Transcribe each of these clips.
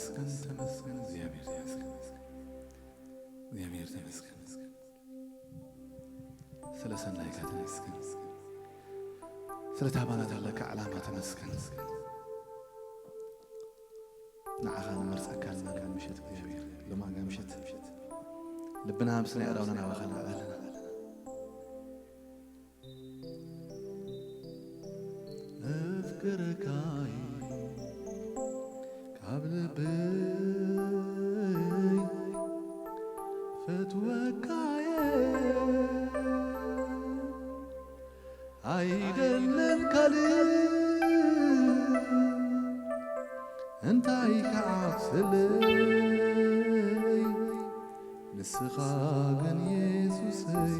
ተመስገን፣ ተመስገን፣ እግዚኣብሔር ተመስገን። እግዚኣብሔር ተመስገን። ስለ ሰናይካ ተመስገን። ስለ ታባና ዘለካ ዓላማ ተመስገን። ንዓኻ ንመርጸካ ዘለና ምሸት እግዚኣብሔር፣ ሎማጋ ምሸት ልብና ምስ ናይ ኣዳውና ናባኻ ንዕል ኣለና። ኣፍቅረካይ ካብ ልበይ ፈትወካየ ኣይደለም ካልእ እንታይ ክዓብሰለይ ንስኻ ግን የሱሰይ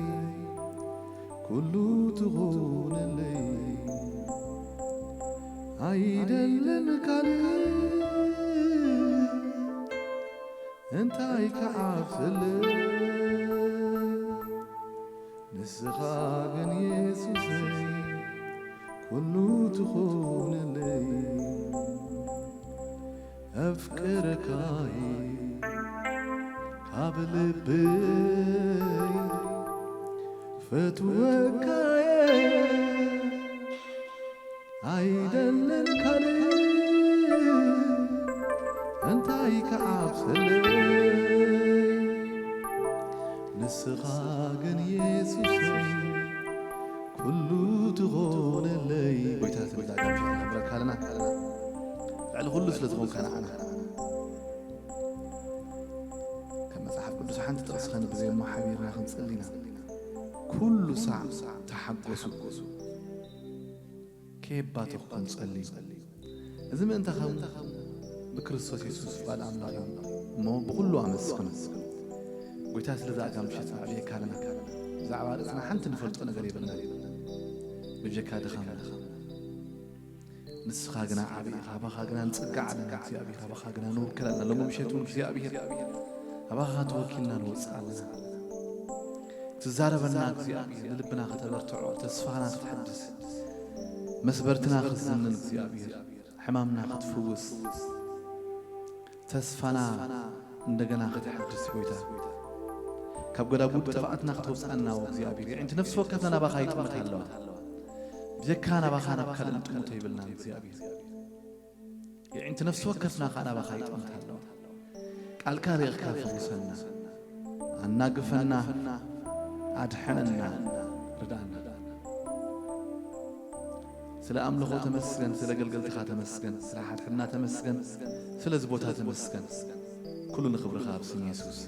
ኩሉ ትኾነለይ ኣይደለም ካልእ እንታይ ክዓብሰለይ ንስኻ ግን የሱሰይ ኩሉ ትኾነለይ ኣፍቅረካይ ካብ ልበይ ፈትወካየ ኣይደለም ካልእ እንታይ ክዓብሰለይ ንስኻ ግን የሱሰይ ኩሉ ትኾነለይ ጎይታ ተመዛጋቢ ክብረካ ኣለና ልዕሊ ኩሉ ስለ ዝኾንካ ንዓና ካብ መጽሓፍ ቅዱስ ሓንቲ ጥቕሲ ከንብብ እሞ ሓቢርና ክንጽሊ ኢና ኩሉ ሳዕ ተሓጎሱ ከየባተኹም ጸልዩ እዚ ምእንታኻ ብክርስቶስ የሱስ ፍቓድ ኣምላኽ እዩ እሞ ብኹሉ ኣመስግኑ ጎይታ ስለዚ ኣጋ ምሸት ንዕብየካ ኣለና ብዛዕባ ርእስና ሓንቲ ንፈልጦ ነገር የብልና ብጀካ ድኻምና ንስኻ ግና ዓብይ ኢኻ ኣባኻ ግና ንጽጋዕ ኣለና እግዚኣብሔር ኣባኻ ግና ንውክል ኣለና ሎሚ ምሸት እውን እግዚኣብሔር ኣባኻ ተወኪልና ንወፅእ ኣለና ትዛረበና እግዚኣብሔር ንልብና ከተበርትዖ ተስፋና ክትሕድስ መስበርትና ክትዝንን እግዚኣብሔር ሕማምና ክትፍውስ ተስፋና እንደገና ከተሐድስ ጎይታ ካብ ጎዳጉድ ጥፍኣትና ከተውፅኣና እግዚኣብሔር የዒንቲ ነፍሲ ወከፍና ናባኻ ይጥምት ኣለዋ ብጀካ ናባኻ ናብ ካልእ ንጥምቶ ይብልና እግዚኣብሔር የዒንቲ ነፍሲ ወከፍና ከዓ ናባኻ ይጥምት ኣለዋ ቃልካ ርኢኽካ ፍውሰና ኣናግፈና ኣድሐነና ርዳእና ስለ ኣምልኾ ተመስገን ስለ ገልገልትኻ ተመስገን ስለ ሓድሕድና ተመስገን ስለዚ ቦታ ተመስገን ኩሉ ንኽብርኻ ኣብ ስም የሱስ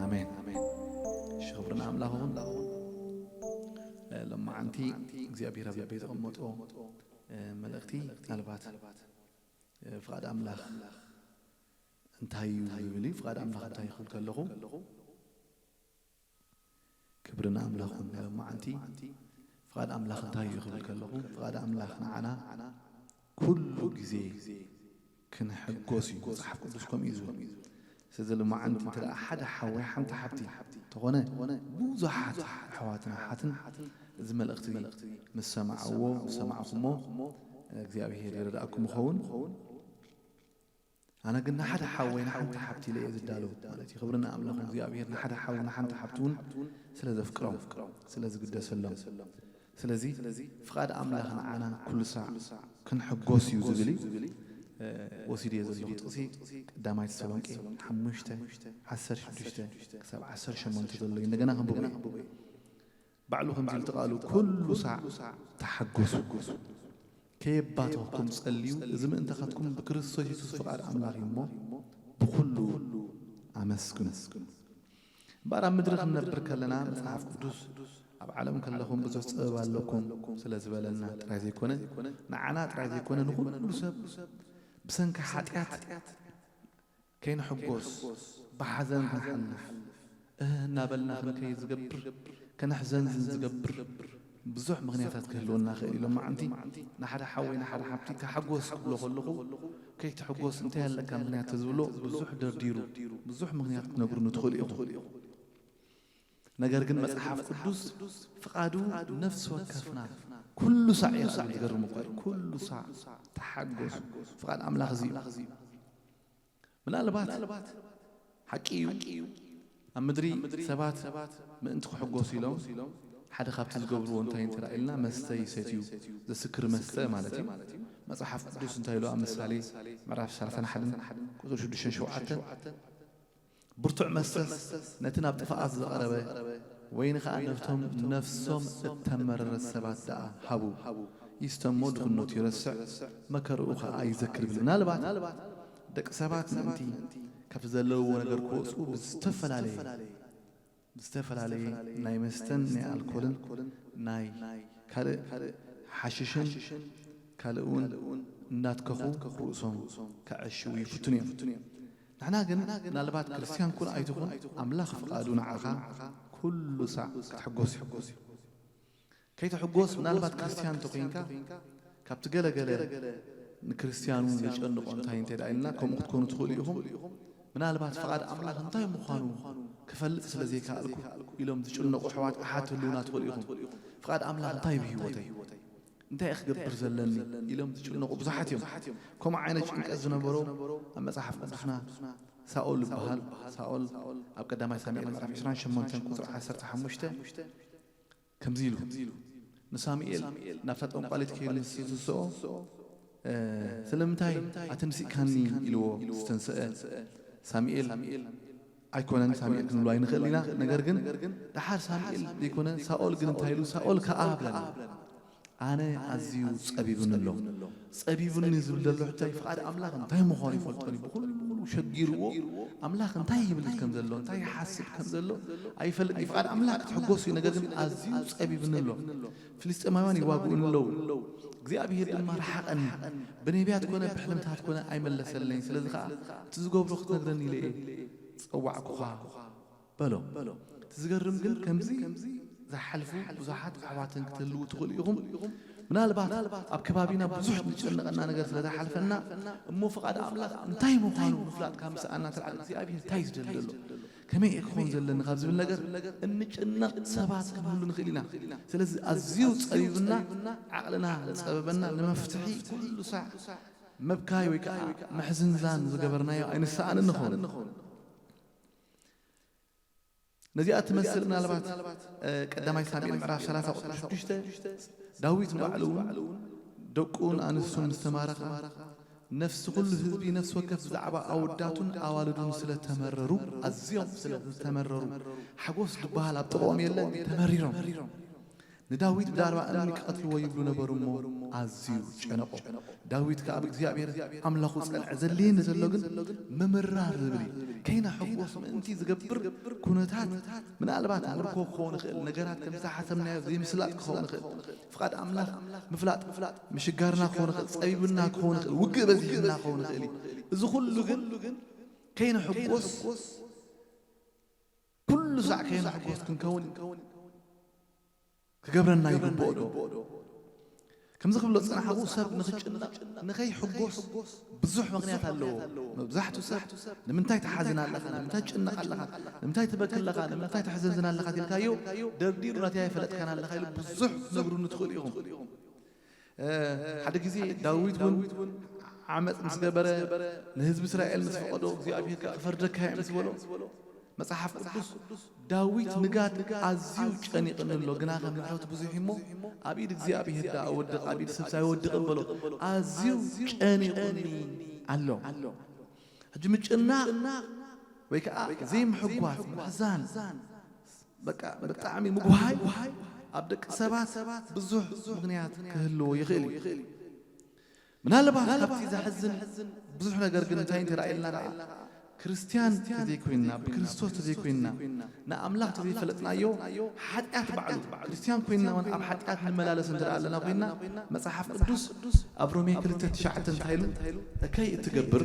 ኣሜን ሽኽብርና ኣምላኽ እውን ለማዓንቲ እግዚኣብሔር ኣብ ልበይ ዘቐመጦ መልእኽቲ ምናልባት ፍቓድ ኣምላኽ እንታይ እዩ ዝብል እዩ ፍቓድ ኣምላኽ እንታይ ክብል ከለኹ ክብሪ ንኣምላኽ ናይ ሎማዓንቲ ፍቓድ ኣምላኽ እንታይ እዩ ክብል ከለኹ ፍቓድ ኣምላኽ ንዓና ኩሉ ግዜ ክንሕጎስ እዩ መፅሓፍ ቅዱስ ከምኡ እዩ ዝብል ስለዚ ሎማዓንቲ እንተ ሓደ ሓወይ ሓንቲ ሓብቲ ተኾነ ብዙሓት ኣሕዋትና ሓትን እዚ መልእኽቲ ምስ ሰማዕዎ ምስ ሰማዕኩሞ እግዚኣብሄር ይረዳእኩም ይኸውን ኣነ ግን ንሓደ ሓወይ ንሓንቲ ሓብቲ ኢለ እየ ዝዳለው ማለት እዩ ክብሪ ንኣምላኽ እግዚኣብሔር ንሓደ ሓው ንሓንቲ ሓብቲ እውን ስለ ዘፍቅሮም ስለ ዝግደሰሎም ስለዚ ፍቓድ ኣምላኽ ንዓና ኩሉ ሳዕ ክንሕጎስ እዩ ዝብል እዩ ወሲድ እየ ዘለኹ ጥቕሲ ቀዳማይ ተሰሎንቄ ሓሙሽተ ዓሰርተ ሽዱሽተ ክሳብ ዓሰርተ ሸሞንተ ዘሎ እዩ እንደገና ክንብቦ እዩ ባዕሉ ከምዚ ኢሉ ተቓሉ ኩሉ ሳዕ ተሓጎሱ ከየባተኽኩም ጸልዩ እዚ ምእንታኻትኩም ብክርስቶስ የሱስ ፍቓድ ኣምላኽ እዩ እሞ ብኹሉ ኣመስግኑ እምበኣር ኣብ ምድሪ ክንነብር ከለና መጽሓፍ ቅዱስ ኣብ ዓለም ከለኹም ብዙሕ ጥበብ ኣለኩም ስለ ዝበለና ጥራይ ዘይኮነ ንዓና ጥራይ ዘይኮነ ንኹሉ ሰብ ብሰንኪ ሓጢኣት ከይንሕጎስ ብሓዘን ክንሓልፍ እህ እናበልና ክንከይድ ዝገብር ከነሕዘን ዝገብር ብዙሕ ምኽንያታት ክህልወና ክእል ኢሎም መዓንቲ ንሓደ ሓወይ ንሓደ ሓብቲ ተሓጎስ ክብሎ ከለኹ ከይትሕጎስ እንታይ ኣለካ ምኽንያት ተዝብሎ ብዙሕ ደርዲሩ ብዙሕ ምኽንያት ክትነግሩኒ ትኽእሉ ኢኹም ነገር ግን መጽሓፍ ቅዱስ ፍቓዱ ነፍሲ ወከፍና ኩሉ ሳዕ እዩ ዝገርም እኮ ኩሉ ሳዕ ተሓጎሱ ፍቓድ ኣምላኽ እዚ እዩ ምናልባት ሓቂ እዩ፣ ኣብ ምድሪ ሰባት ምእንቲ ክሕጎሱ ኢሎም ሓደ ካብቲ ዝገብርዎ እንታይ እንተ ኢልና መስተ ይሰትዩ፣ ዘስክር መስተ ማለት እዩ። መጽሓፍ ቅዱስ እንታይ ኢሉ ኣብ ምሳሌ ምዕራፍ ሰላሳን ሓደን ቁጽሪ ሽዱሽተን ሸውዓተን፣ ብርቱዕ መስተስ ነቲ ናብ ጥፍኣት ዝቐረበ ወይኒ ኸኣ ነቶም ነፍሶም እተመረረት ሰባት ደኣ ሃቡ። ይስተሞ ድኽነቱ ይረስዕ፣ መከርኡ ኸኣ ይዘክር ይብል። ምናልባት ደቂ ሰባት ምእንቲ ካብቲ ዘለውዎ ነገር ክወጽኡ ብዝተፈላለየ ብዝተፈላለየ ናይ መስተን ናይ ኣልኮልን ናይ ካልእ ሓሽሽን ካልእ እውን እናትከኹ ርእሶም ከዐሽዉ ይፍትኑ እዮም። ንሕና ግን ምናልባት ክርስትያን ኩን ኣይትኹን ኣምላኽ ፍቓዱ ንዓኻ ኩሉ ሳዕ ክትሕጎስ እዩ። ከይትሕጎስ ምናልባት ክርስትያን እንተኾይንካ ካብቲ ገለገለ ንክርስትያኑ ዘጨንቖ እንታይ እንተ ደኣ ኢልና ከምኡ ክትኮኑ ትኽእሉ ኢኹም። ምናልባት ፍቓድ ኣምላኽ እንታይ ምዃኑ ክፈልጥ ስለ ዘይከኣልኩ ኢሎም ዝጭነቑ ኣሕዋት ኣሓት ህልውና ትኽእሉ ኢኹም። ፍቓድ ኣምላኽ እንታይ ብህይወተይ እንታይ ክገብር ዘለኒ ኢሎም ዝጭነቑ ብዙሓት እዮም። ከምኡ ዓይነት ጭንቀት ዝነበሮ ኣብ መጽሓፍ ቅዱስና ሳኦል ይበሃል። ሳኦል ኣብ ቀዳማይ ሳሙኤል ምዕራፍ ዕስራን ሸሞንተን ቁጽሪ ዓሰርተ ሓሙሽተ ከምዚ ኢሉ ንሳሙኤል ናብታ ጠንቋሊት ከይዱ ምስ ተንስኦ፣ ስለምንታይ ኣተንሲእካኒ ኢልዎ ዝተንስአ ሳሙኤል ኣይኮነን። ሳሙኤል ክንብሎ ኣይንኽእል ኢና። ነገር ግን ደሓር ሳሙኤል ዘይኮነ ሳኦል ግን እንታይ ኢሉ? ሳኦል ከኣ ብለና ኣነ ኣዝዩ ጸቢቡኒ ኣሎ። ጸቢቡኒ ዝብል ዘሎ ሕቶ ፍቓድ ኣምላኽ እንታይ ምዃኑ ይፈልጦን እዩ። ብኹሉ ሸጊርዎ ኣምላኽ እንታይ ይብል ከም ዘሎ እንታይ ይሓስብ ከም ዘሎ ኣይፈልጥን እዩ። ፍቓድ ኣምላኽ ክትሕጎስ እዩ። ነገር ግን ኣዝዩ ጸቢቡኒ ኣሎ። ፍልስጤማውያን ይዋግኡኒ ኣለዉ። እግዚኣብሄር ድማ ረሓቐኒ። ብነቢያት ኮነ ብሕልምታት ኮነ ኣይመለሰለይን። ስለዚ ኸኣ እቲ ዝገብሮ ክትነግረኒ ኢለ እየ ጸዋዕኩኻ በሎ። እቲ ዝገርም ግን ከምዚ ዝሓልፉ ብዙሓት ኣሕዋትን ክትህልዉ ትኽእሉ ኢኹም። ምናልባት ኣብ ከባቢና ብዙሕ ዝጨነቐና ነገር ስለ ዝሓልፈና እሞ ፍቓድ ኣምላኽ እንታይ ምዃኑ ምፍላጥ ካብ ምሰኣና ተልዓል እግዚኣብሔር እንታይ ዝደሊ ዘሎ ከመይ እየ ክኸውን ዘለኒ ካብ ዝብል ነገር እንጭነቕ ሰባት ክንህሉ ንኽእል ኢና። ስለዚ ኣዝዩ ጸቢብና ዓቕልና ዝጸበበና ንመፍትሒ ኩሉ ሳዕ መብካይ ወይ ከዓ ምሕዝንዛን ዝገበርናዮ ኣይንሰኣንን ንኸውን። ነዚኣ ትመስል ምናልባት ቀዳማይ ሳሙኤል ምዕራፍ ሰላሳ ቁፅሪ ሽዱሽተ ዳዊት ንባዕሉ እውን ደቁን ኣንስቱን ምስ ተማረኻ ነፍሲ ኩሉ ህዝቢ ነፍሲ ወከፍ ብዛዕባ ኣወዳቱን ኣዋልዱን ስለ ተመረሩ ኣዝዮም ስለ ዝተመረሩ ሓጎስ ዝበሃል ኣብ ጥቕኦም የለን ተመሪሮም ንዳዊት ብዳርባ እምኒ ክቐትልዎ ይብሉ ነበሩ እሞ ኣዝዩ ጨነቆ። ዳዊት ከኣ ብእግዚኣብሔር ኣምላኹ ጸንዐ። ዘድልየኒ ዘሎ ግን ምምራር ዝብል እዩ። ከይነሐጎስ ምእንቲ ዝገብር ኩነታት ምናልባት ምርኮ ክኸውን ይኽእል፣ ነገራት ከም ዝተሓሰብናዮ ዘይምስላጥ ክኸውን ይኽእል። ፍቓድ ኣምላኽ ምፍላጥ ምሽጋርና ክኸውን ይኽእል፣ ጸቢብና ክኸውን ይኽእል፣ ውግእ በዚሕና ክኸውን ይኽእል እዩ። እዚ ኩሉ ግን ከይንሕጎስ ኩሉ ሳዕ ከይንሕጎስ ክንከውን ክገብረና ይግብኦ ዶ? ከምዚ ክብሎ ዝጸናሕኹ ሰብ ንኽጭነቕ ንኸይሕጎስ ብዙሕ ምኽንያት ኣለዎ። መብዛሕትኡ ሰብ ንምንታይ ትሓዝን ኣለኻ? ንምንታይ ትጭነቕ ኣለኻ? ንምንታይ ትበኪ ኣለኻ? ንምንታይ ተሕዘንዝን ኣለኻ? ኢልካዮ ደርዲሩ ናተይ ኣይፈለጥካን ኣለኻ ኢሉ ብዙሕ ክትነግሩኒ ትኽእሉ ኢኹም። ሓደ ግዜ ዳዊት እውን ዓመፅ ምስ ገበረ ንህዝቢ እስራኤል ምስ ፈቐዶ እግዚኣብሔር ከዓ ክፈርደካ እየ ምስ በሎ መጽሓፍ ቅዱስ ዳዊት ንጋድ ኣዝዩ ጨኒቕኒ ኣሎ፣ ግናኸ ምሕረቱ ብዙሕ እሞ ኣብ ኢድ እግዚኣብሔር ደኣ እወድቕ፣ ኣብ ኢድ ሰብሲ ኣይወድቕን በሎ። ኣዝዩ ጨኒቑኒ ኣሎ። ሕጂ ምጭናቕ ወይ ከዓ ዘይምሕጓስ፣ ምሕዛን፣ በቃ ብጣዕሚ ምጉሃይ ኣብ ደቂ ሰባት ብዙሕ ምኽንያት ክህልዎ ይኽእል እዩ። ምናልባት ካብቲ ዘሕዝን ብዙሕ ነገር ግን እንታይ እንተረኣየልና ደኣ ክርስትያን ተዘይኮይንና ብክርስቶስ ተዘይኮይንና ንኣምላኽ ተዘይፈለጥናዮ ሓጢኣት ባዕሉ ክርስትያን ኮይንና እውን ኣብ ሓጢኣት ንመላለስ እንተ ኣለና ኮይንና መፅሓፍ ቅዱስ ኣብ ሮሜ ክልተ ትሽዓተ እንታይ ኢሉ እከይ እትገብር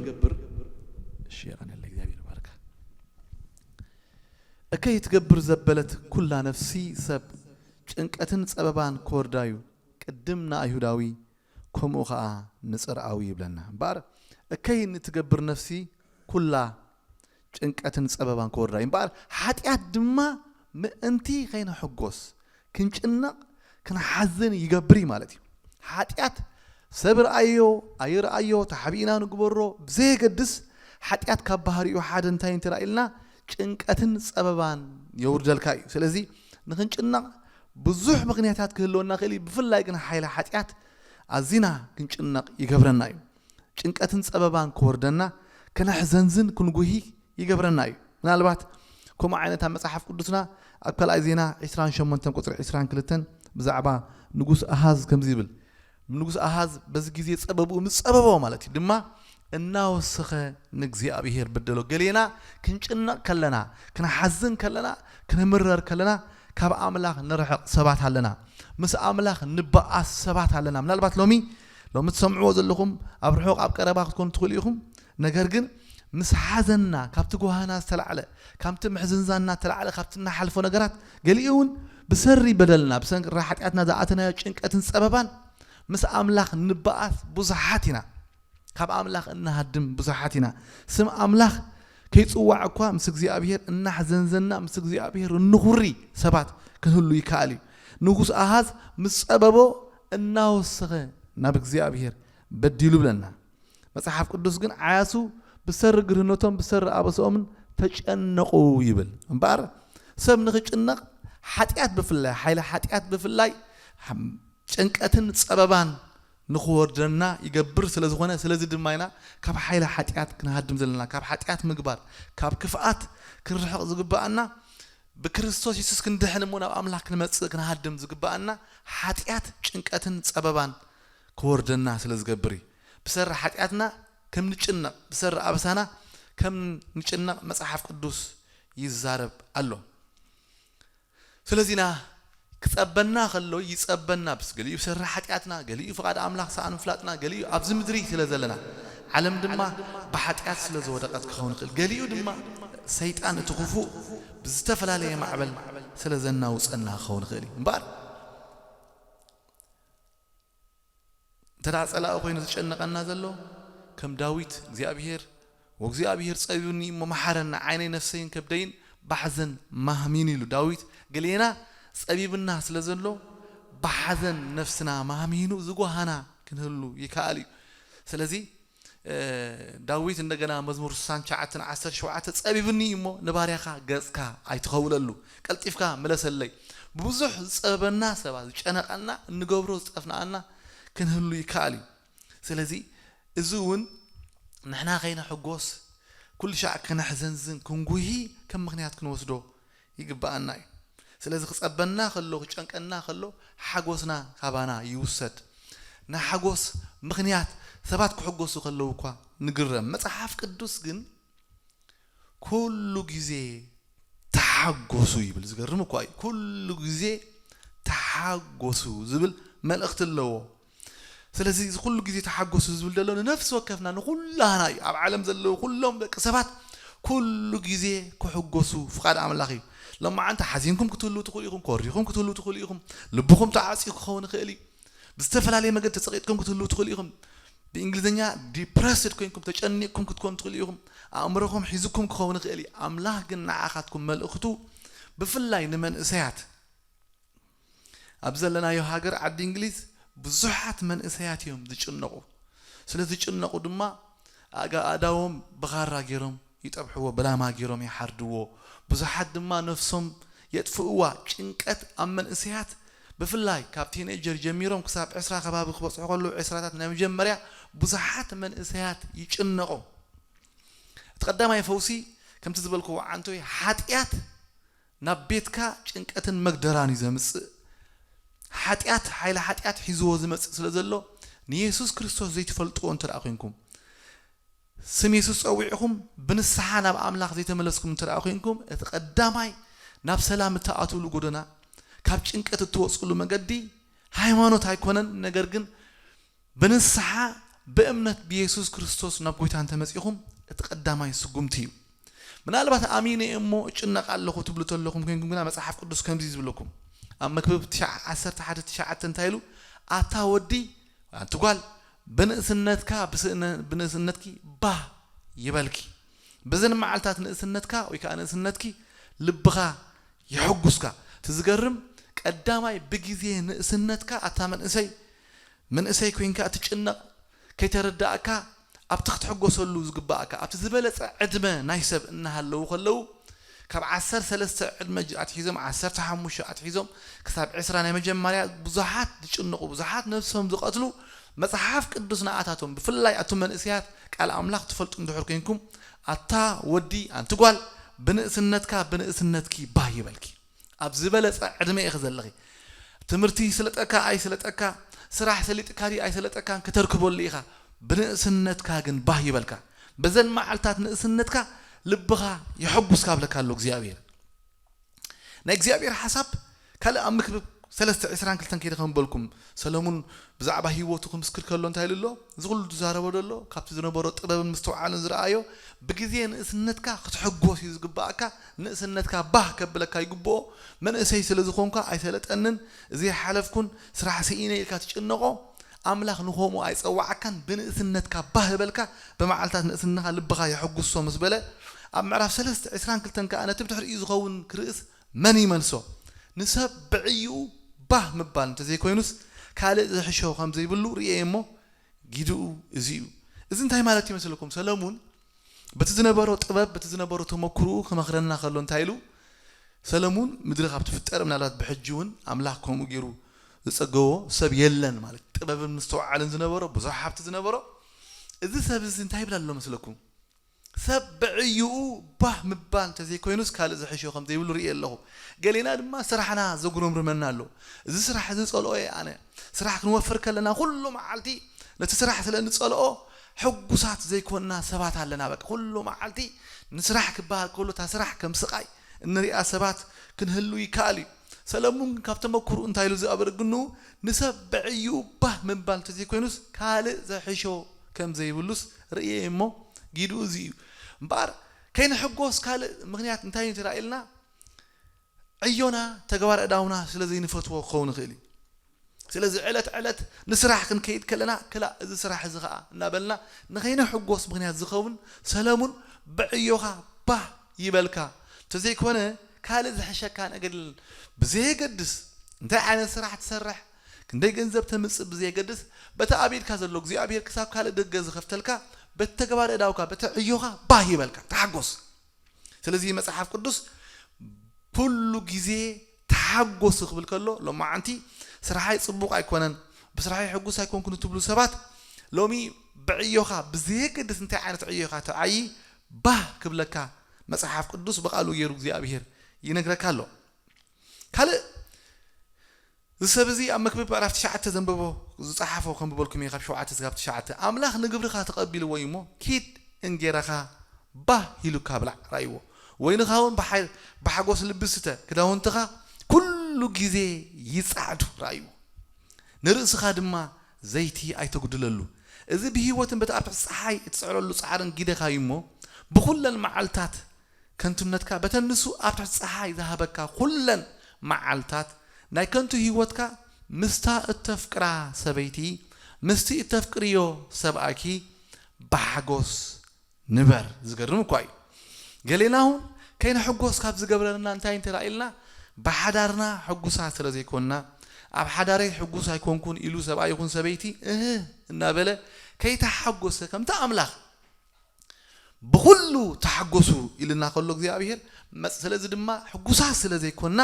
እሺ የቐነለ እግዚኣብሔር ይባርካ እከይ እትገብር ዘበለት ኩላ ነፍሲ ሰብ ጭንቀትን ጸበባን ክወርዳዩ ቅድም ንኣይሁዳዊ ከምኡ ኸኣ ንጽርኣዊ ይብለና እምበኣር እከይ ንትገብር ነፍሲ ኩላ ጭንቀትን ጸበባን ክወርዳዩ እምበኣር ሓጢኣት ድማ ምእንቲ ከይንሕጎስ ክንጭነቕ ክንሓዝን ይገብር እዩ ማለት እዩ ሓጢኣት ሰብ ርኣዮ ኣይርኣዮ ተሓቢእና ንግበሮ ብዘየገድስ ሓጢኣት ካብ ባህሪኡ ሓደ እንታይ እንተ ኢልና፣ ጭንቀትን ጸበባን የውርደልካ እዩ። ስለዚ ንኽንጭነቕ ብዙሕ ምኽንያታት ክህልወና ክእል እዩ። ብፍላይ ግን ሓይሊ ሓጢኣት ኣዚና ክንጭነቕ ይገብረና እዩ። ጭንቀትን ጸበባን ክወርደና፣ ክነሕዘንዝን ክንጉሂ ይገብረና እዩ። ምናልባት ከምኡ ዓይነት ኣብ መጽሓፍ ቅዱስና ኣብ ካልኣይ ዜና ዕስራን ሸሞንተን ቁጽሪ ዕስራን ክልተን ብዛዕባ ንጉስ ኣሃዝ ከምዚ ይብል። ንጉስ ኣሃዝ በዚ ግዜ ጸበብኡ ምስ ጸበቦ ማለት እዩ ድማ እናወሰኸ ንእግዚኣብሔር በደሎ። ገሌና ክንጭነቕ ከለና፣ ክንሓዝን ከለና፣ ክንምረር ከለና ካብ ኣምላኽ ንርሕቕ ሰባት ኣለና። ምስ ኣምላኽ ንበኣስ ሰባት ኣለና። ምናልባት ሎሚ ሎሚ ትሰምዕዎ ዘለኹም ኣብ ርሑቕ ኣብ ቀረባ ክትኮኑ ትኽእሉ ኢኹም። ነገር ግን ምስ ሓዘንና ካብቲ ጓህና ዝተላዕለ፣ ካብቲ ምሕዝንዛንና ዝተላዕለ፣ ካብቲ እናሓልፎ ነገራት፣ ገሊኡ እውን ብሰሪ በደልና ብሰሪ ሓጢኣትና ዝኣተናዮ ጭንቀትን ጸበባን ምስ ኣምላኽ ንበኣስ ብዙሓት ኢና። ካብ ኣምላኽ እንሃድም ብዙሓት ኢና። ስም ኣምላኽ ከይጽዋዕ እኳ ምስ እግዚኣብሔር እናሕዘንዘና ምስ እግዚኣብሔር እንኹሪ ሰባት ክንህሉ ይከኣል እዩ። ንጉስ ኣሃዝ ምስ ጸበቦ እናወሰኸ ናብ እግዚኣብሔር በዲሉ ብለና። መጽሓፍ ቅዱስ ግን ዓያሱ ብሰሪ ግርህነቶም ብሰሪ ኣበስኦምን ተጨነቑ ይብል። እምበኣር ሰብ ንኽጭነቕ ሓጢኣት ብፍላይ ሓይሊ ሓጢኣት ብፍላይ ጭንቀትን ጸበባን ንኽወርደና ይገብር ስለ ዝኾነ ስለዚ ድማ ኢና ካብ ሓይሊ ሓጢኣት ክንሃድም ዘለና። ካብ ሓጢኣት ምግባር ካብ ክፍኣት ክንርሕቕ ዝግብኣና ብክርስቶስ የሱስ ክንድሕን እሞ ናብ ኣምላኽ ክንመጽእ ክንሃድም ዝግብኣና ሓጢኣት ጭንቀትን ጸበባን ክወርደና ስለ ዝገብር እዩ። ብሰሪ ሓጢኣትና ከም ንጭነቕ ብሰሪ ኣበሳና ከም ንጭነቕ መጽሓፍ ቅዱስ ይዛረብ ኣሎ። ስለዚና ክጸበና ከሎ ይጸበና ብስ ገሊኡ ብሰሪ ሓጢኣትና ገሊኡ ፍቓድ ኣምላኽ ሰኣን ምፍላጥና ገሊኡ ኣብዚ ምድሪ ስለ ዘለና ዓለም ድማ ብሓጢኣት ስለ ዝወደቐት ክኸውን ይኽእል። ገሊኡ ድማ ሰይጣን እቲ ክፉእ ብዝተፈላለየ ማዕበል ስለ ዘናውጸና ክኸውን ይኽእል እዩ። እምበኣር እንተ ደኣ ጸላኢ ኮይኑ ዝጨነቐና ዘሎ ከም ዳዊት እግዚኣብሔር ወእግዚኣብሔር ጸቢቡኒ እሞ መሓረኒ ዓይነይ ነፍሰይን ከብደይን ባሕዘን ማህሚኑ ኢሉ ዳዊት። ገሌና ጸቢብና ስለ ዘሎ ብሓዘን ነፍስና ማህሚኑ ዝጓሃና ክንህሉ ይከኣል እዩ። ስለዚ ዳዊት እንደገና መዝሙር ስሳን ትሽዓተን ዓሰርተ ሸውዓተ ጸቢብኒ እዩ እሞ ንባርያኻ ገጽካ ኣይትኸውለሉ፣ ቀልጢፍካ ምለሰለይ። ብብዙሕ ዝጸበበና ሰባት ዝጨነቐና እንገብሮ ዝጠፍንኣና ክንህሉ ይከኣል እዩ። ስለዚ እዚ እውን ንሕና ከይንሕጎስ ኩሉ ሻዕ ክነሕዘንዝን ክንጉሂ ከም ምኽንያት ክንወስዶ ይግብኣና እዩ። ስለዚ ክጸበና ከሎ ክጨንቀና ከሎ ሓጎስና ካባና ይውሰድ። ንሓጎስ ምኽንያት ሰባት ክሕጎሱ ከለዉ እኳ ንግረም። መጽሓፍ ቅዱስ ግን ኩሉ ግዜ ተሓጎሱ ይብል። ዝገርም እኳ እዩ። ኩሉ ግዜ ተሓጎሱ ዝብል መልእኽቲ ኣለዎ። ስለዚ እዚ ኩሉ ግዜ ተሓጎሱ ዝብል ዘሎ ንነፍሲ ወከፍና ንኩላና እዩ። ኣብ ዓለም ዘለዉ ኩሎም ደቂ ሰባት ኩሉ ግዜ ክሕጎሱ ፍቓድ ኣምላኽ እዩ። ሎማዓንቲ ሓዚንኩም ክትህልዉ ትኽእሉ ኢኹም፣ ኮሪኹም ክትህልዉ ትኽእሉ ኢኹም፣ ልብኹም ተዓፅዩ ክኸውን ይኽእል እዩ። ብዝተፈላለየ መገዲ ተፀቂጥኩም ክትህልዉ ትኽእሉ ኢኹም። ብእንግሊዝኛ ዲፕረስድ ኮይንኩም ተጨኒቕኩም ክትኮኑ ትኽእሉ ኢኹም። ኣእምሮኹም ሒዝኩም ክኸውን ይኽእል እዩ። ኣምላኽ ግን ንዓኻትኩም መልእኽቱ ብፍላይ ንመንእሰያት ኣብ ዘለናዮ ሃገር ዓዲ እንግሊዝ ብዙሓት መንእሰያት እዮም ዝጭነቑ። ስለ ዝጭነቑ ድማ ኣጋ ኣእዳዎም ብኻራ ገይሮም ይጠብሕዎ፣ ብላማ ገይሮም ይሓርድዎ። ብዙሓት ድማ ነፍሶም የጥፍእዋ። ጭንቀት ኣብ መንእሰያት ብፍላይ ካብ ቲኔጀር ጀሚሮም ክሳብ ዕስራ ከባቢ ክበፅሑ ከለዉ ዕስራታት ናይ መጀመርያ ብዙሓት መንእሰያት ይጭነቑ። እቲ ቀዳማይ ፈውሲ ከምቲ ዝበልክዎ ዓንቶይ ሓጢኣት ናብ ቤትካ ጭንቀትን መግደራን እዩ ዘምጽእ። ሓጢኣት ሓይሊ ሓጢኣት ሒዝዎ ዝመጽእ ስለ ዘሎ ንየሱስ ክርስቶስ ዘይትፈልጥዎ እንተ ደኣ ኮንኩም ስም የሱስ ጸዊዕኹም ብንስሓ ናብ ኣምላኽ ዘይተመለስኩም እንተ ደኣ ኮንኩም እቲ ቀዳማይ ናብ ሰላም እትኣትውሉ ጎደና ካብ ጭንቀት እትወጽእሉ መገዲ ሃይማኖት ኣይኮነን። ነገር ግን ብንስሓ ብእምነት ብየሱስ ክርስቶስ ናብ ጎይታ እንተመጺኹም እቲ ቀዳማይ ስጉምቲ እዩ። ምናልባት ኣሚነ እሞ እጭነቕ ኣለኹ ትብሉ ተለኹም ኮንኩም ግና መጽሓፍ ቅዱስ ከምዚ እዩ ዝብለኩም ኣብ መክብብ ዓሰርተ ሓደ ትሽዓተ እንታይ ኢሉ ኣታ ወዲ ኣንቲ ጓል ብንእስነትካ ብንእስነትኪ ባህ ይበልኪ። በዘን መዓልታት ንእስነትካ ወይ ከዓ ንእስነትኪ ልብኻ የሐጉስካ። እቲ ዝገርም ቀዳማይ ብግዜ ንእስነትካ ኣታ መንእሰይ መንእሰይ ኮይንካ እትጭነቕ ከይተረዳእካ ኣብቲ ክትሕጎሰሉ ዝግባእካ ኣብቲ ዝበለጸ ዕድመ ናይ ሰብ እናሃለዉ ከለዉ ካብ ዓሰርተ ሰለስተ ዕድመ ኣትሒዞም ዓሰርተ ሓሙሽተ ኣትሒዞም ክሳብ ዕስራ ናይ መጀመርያ ብዙሓት ዝጭንቑ ብዙሓት ነብሶም ዝቐትሉ መጽሓፍ ቅዱስ ንኣታቶም ብፍላይ ኣቱም መንእሰያት ቃል ኣምላኽ ትፈልጡ እንድሕር ኮንኩም ኣታ ወዲ ኣንቲ ጓል ብንእስነትካ ብንእስነትኪ ባህ ይበልኪ ኣብ ዝበለጸ ዕድመ ኢኺ ዘለኺ ትምህርቲ ስለጠካ ኣይስለጠካ ስራሕ ሰሊጥካ ድዩ ኣይሰለጠካን ከተርክበሉ ኢኻ ብንእስነትካ ግን ባህ ይበልካ በዘን መዓልታት ንእስነትካ ልብኻ የሐጉስ ካብለካ ኣሎ እግዚኣብሔር ናይ እግዚኣብሔር ሓሳብ ካልእ ኣብ ምክብብ ሰለስተ ዕስራን ክልተን ከይደ ከም በልኩም ሰለሙን ብዛዕባ ህይወቱ ክምስክር ከሎ እንታይ ኢሉ ኣሎ እዚ ኩሉ ዝዛረቦ ዘሎ ካብቲ ዝነበሮ ጥበብን ምስትውዓልን ዝረኣዮ ብግዜ ንእስነትካ ክትሕጎስ እዩ ዝግባእካ ንእስነትካ ባህ ከብለካ ይግብኦ መንእሰይ ስለ ዝኾንካ ኣይሰለጠንን እዚ ሓለፍኩን ስራሕ ስኢነ ኢልካ ትጭነቆ ኣምላኽ ንኸምኡ ኣይጸዋዓካን ብንእስነትካ ባህ በልካ ብመዓልታት ንእስነኻ ልብኻ የሐጉሶ ምስ በለ ኣብ ምዕራፍ ሰለስተ ዕስራን ክልተን ከኣ ነቲ ብድሕሪኡ ዝኸውን ክርእስ መን ይመልሶ ንሰብ ብዕይኡ ባህ ምባል እንተዘይኮይኑስ ካልእ ዝሕሾ ከም ዘይብሉ ርእየ እሞ ጊድኡ እዚ እዩ እዚ እንታይ ማለት ይመስለኩም ሰለሙን በቲ ዝነበሮ ጥበብ በቲ ዝነበሮ ተመክርኡ ክመኽረና ከሎ እንታይ ኢሉ ሰለሙን ምድሪ ካብ ትፍጠር ምናልባት ብሕጂ እውን ኣምላኽ ከምኡ ገይሩ ዝጸገቦ ሰብ የለን ማለት ጥበብን ምስተውዓልን ዝነበሮ ብዙሕ ሃብቲ ዝነበሮ እዚ ሰብ እዚ እንታይ ይብል ኣሎ መስለኩም ሰብ ብዕይኡ ባህ ምባል እንተዘይኮይኑስ ካልእ ዝሕሾ ከም ዘይብሉ ርእየ ኣለኹ ገሌና ድማ ስራሕና ዘጉረምርመና ኣሎ እዚ ስራሕ እዚ ጸልኦ እየ ኣነ ስራሕ ክንወፍር ከለና ኩሉ መዓልቲ ነቲ ስራሕ ስለ ንጸልኦ ሕጉሳት ዘይኮንና ሰባት ኣለና በቃ ኩሉ መዓልቲ ንስራሕ ክበሃል ከሎ እታ ስራሕ ከም ስቓይ እንሪኣ ሰባት ክንህሉ ይከኣል እዩ ሰለሙን ካብ ተመክሩ እንታይ ኢሉ ዝኣበረ ግንኡ ንሰብ ብዕይኡ ባህ ምባል እንተዘይኮይኑስ ካልእ ዘሕሾ ከም ዘይብሉስ ርእየ እሞ ጊድኡ እዚ እዩ እምበኣር ከይንሕጎስ ካልእ ምክንያት እንታይ እዩ ተራእየልና ዕዮና ተግባር እዳውና ስለ ዘይንፈትዎ ክኸውን ይኽእል እዩ ስለዚ ዕለት ዕለት ንስራሕ ክንከይድ ከለና ክላእ እዚ ስራሕ እዚ ኸዓ እናበልና ንኸይንሕጎስ ምኽንያት ዝኸውን ሰለሙን ብዕዮኻ ባህ ይበልካ እንተዘይኮነ ካልእ ዝሕሸካ ነገር የለን ብዘየገድስ እንታይ ዓይነት ስራሕ ትሰርሕ ክንደይ ገንዘብ ተምፅእ ብዘየገድስ በቲ ኣብ ኢድካ ዘሎ እግዚኣብሔር ክሳብ ካልእ ደገ ዝኸፍተልካ በቲ ተግባር እዳውካ በቲ ዕዮኻ ባህ ይበልካ ተሓጎስ ስለዚ መፅሓፍ ቅዱስ ኩሉ ግዜ ተሓጎሱ ክብል ከሎ ሎማዓንቲ ስራሓይ ፅቡቕ ኣይኮነን ብስራሓይ ሕጉስ ኣይኮንኩን ትብሉ ሰባት ሎሚ ብዕዮኻ ብዘየገድስ እንታይ ዓይነት ዕዮኻ ተዓዪ ባህ ክብለካ መፅሓፍ ቅዱስ ብቃሉ ገይሩ እግዚኣብሔር ይነግረካ ኣሎ ካልእ እዚ ሰብ እዚ ኣብ መክብብ ምዕራፍ ትሽዓተ ዘንበቦ ዝፀሓፎ ከንብበልኩም እየ ካብ ሸውዓተ ስጋብ ትሽዓተ ኣምላኽ ንግብርኻ ተቐቢልዎ እዩ እሞ ኪድ እንጌራኻ ባህ ኢሉካ ብላዕ ራእይዎ ወይንኻ እውን ብሓጎስ ልቢ ስተ ክዳውንትኻ ኩሉ ግዜ ይፃዕዱ ራእይዎ ንርእስኻ ድማ ዘይቲ ኣይተጉድለሉ እዚ ብህይወትን በቲ ኣብ ትሕቲ ፀሓይ እትፅዕረሉ ፃዕርን ጊደኻ እዩ እሞ ብኩለን መዓልታት ከንቱነትካ በተን ንሱ ኣብ ትሕቲ ጸሓይ ዝሃበካ ኩለን መዓልታት ናይ ከንቱ ህይወትካ ምስታ እተፍቅራ ሰበይቲ ምስቲ እተፍቅርዮ ሰብኣይኪ ብሓጎስ ንበር ዝገርም እኳ እዩ ገሌና እውን ከይንሕጎስ ካብ ዝገብረና እንታይ እንተራኢልና ብሓዳርና ሕጉሳት ስለ ዘይኮንና ኣብ ሓዳረይ ሕጉስ ኣይኮንኩን ኢሉ ሰብኣይ ይኹን ሰበይቲ እህ እናበለ ከይተሓጎሰ ከምቲ ኣምላኽ ብኹሉ ተሓጎሱ ኢልና ከሎ እግዚኣብሔር መጽ ስለዚ ድማ ሕጉሳት ስለ ዘይኮንና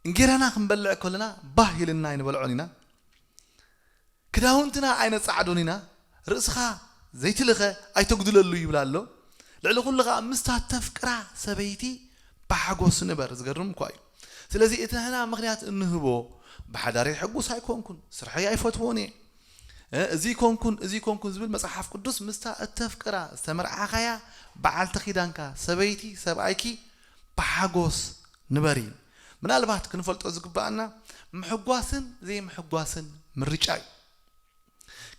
እንጌራና ክንበልዕ ከለና ባህ ኢልና ኣይንበልዖን ኢና ክዳውንትና ኣይነጻዕዶን ኢና ርእስኻ ዘይትልኸ ኣይተጉድለሉ ይብል ኣሎ ልዕሊ ኩሉ ከዓ ምስታ ተፍቅራ ሰበይቲ ብሓጎስ ንበር ዝገርም እኳ እዩ ስለዚ እቲ ንሕና ምክንያት እንህቦ ብሓዳረይ ሕጉስ ኣይኮንኩን ስርሐይ ኣይፈትዎን እየ እዚ ኮንኩን እዚ ኮንኩን ዝብል መጽሓፍ ቅዱስ ምስታ እተፍቅራ ዝተመርዓኻያ በዓልቲ ኪዳንካ ሰበይቲ ሰብኣይኪ ብሓጎስ ንበሪ ምናልባት ክንፈልጦ ዝግባኣና ምሕጓስን ዘይምሕጓስን ምርጫ እዩ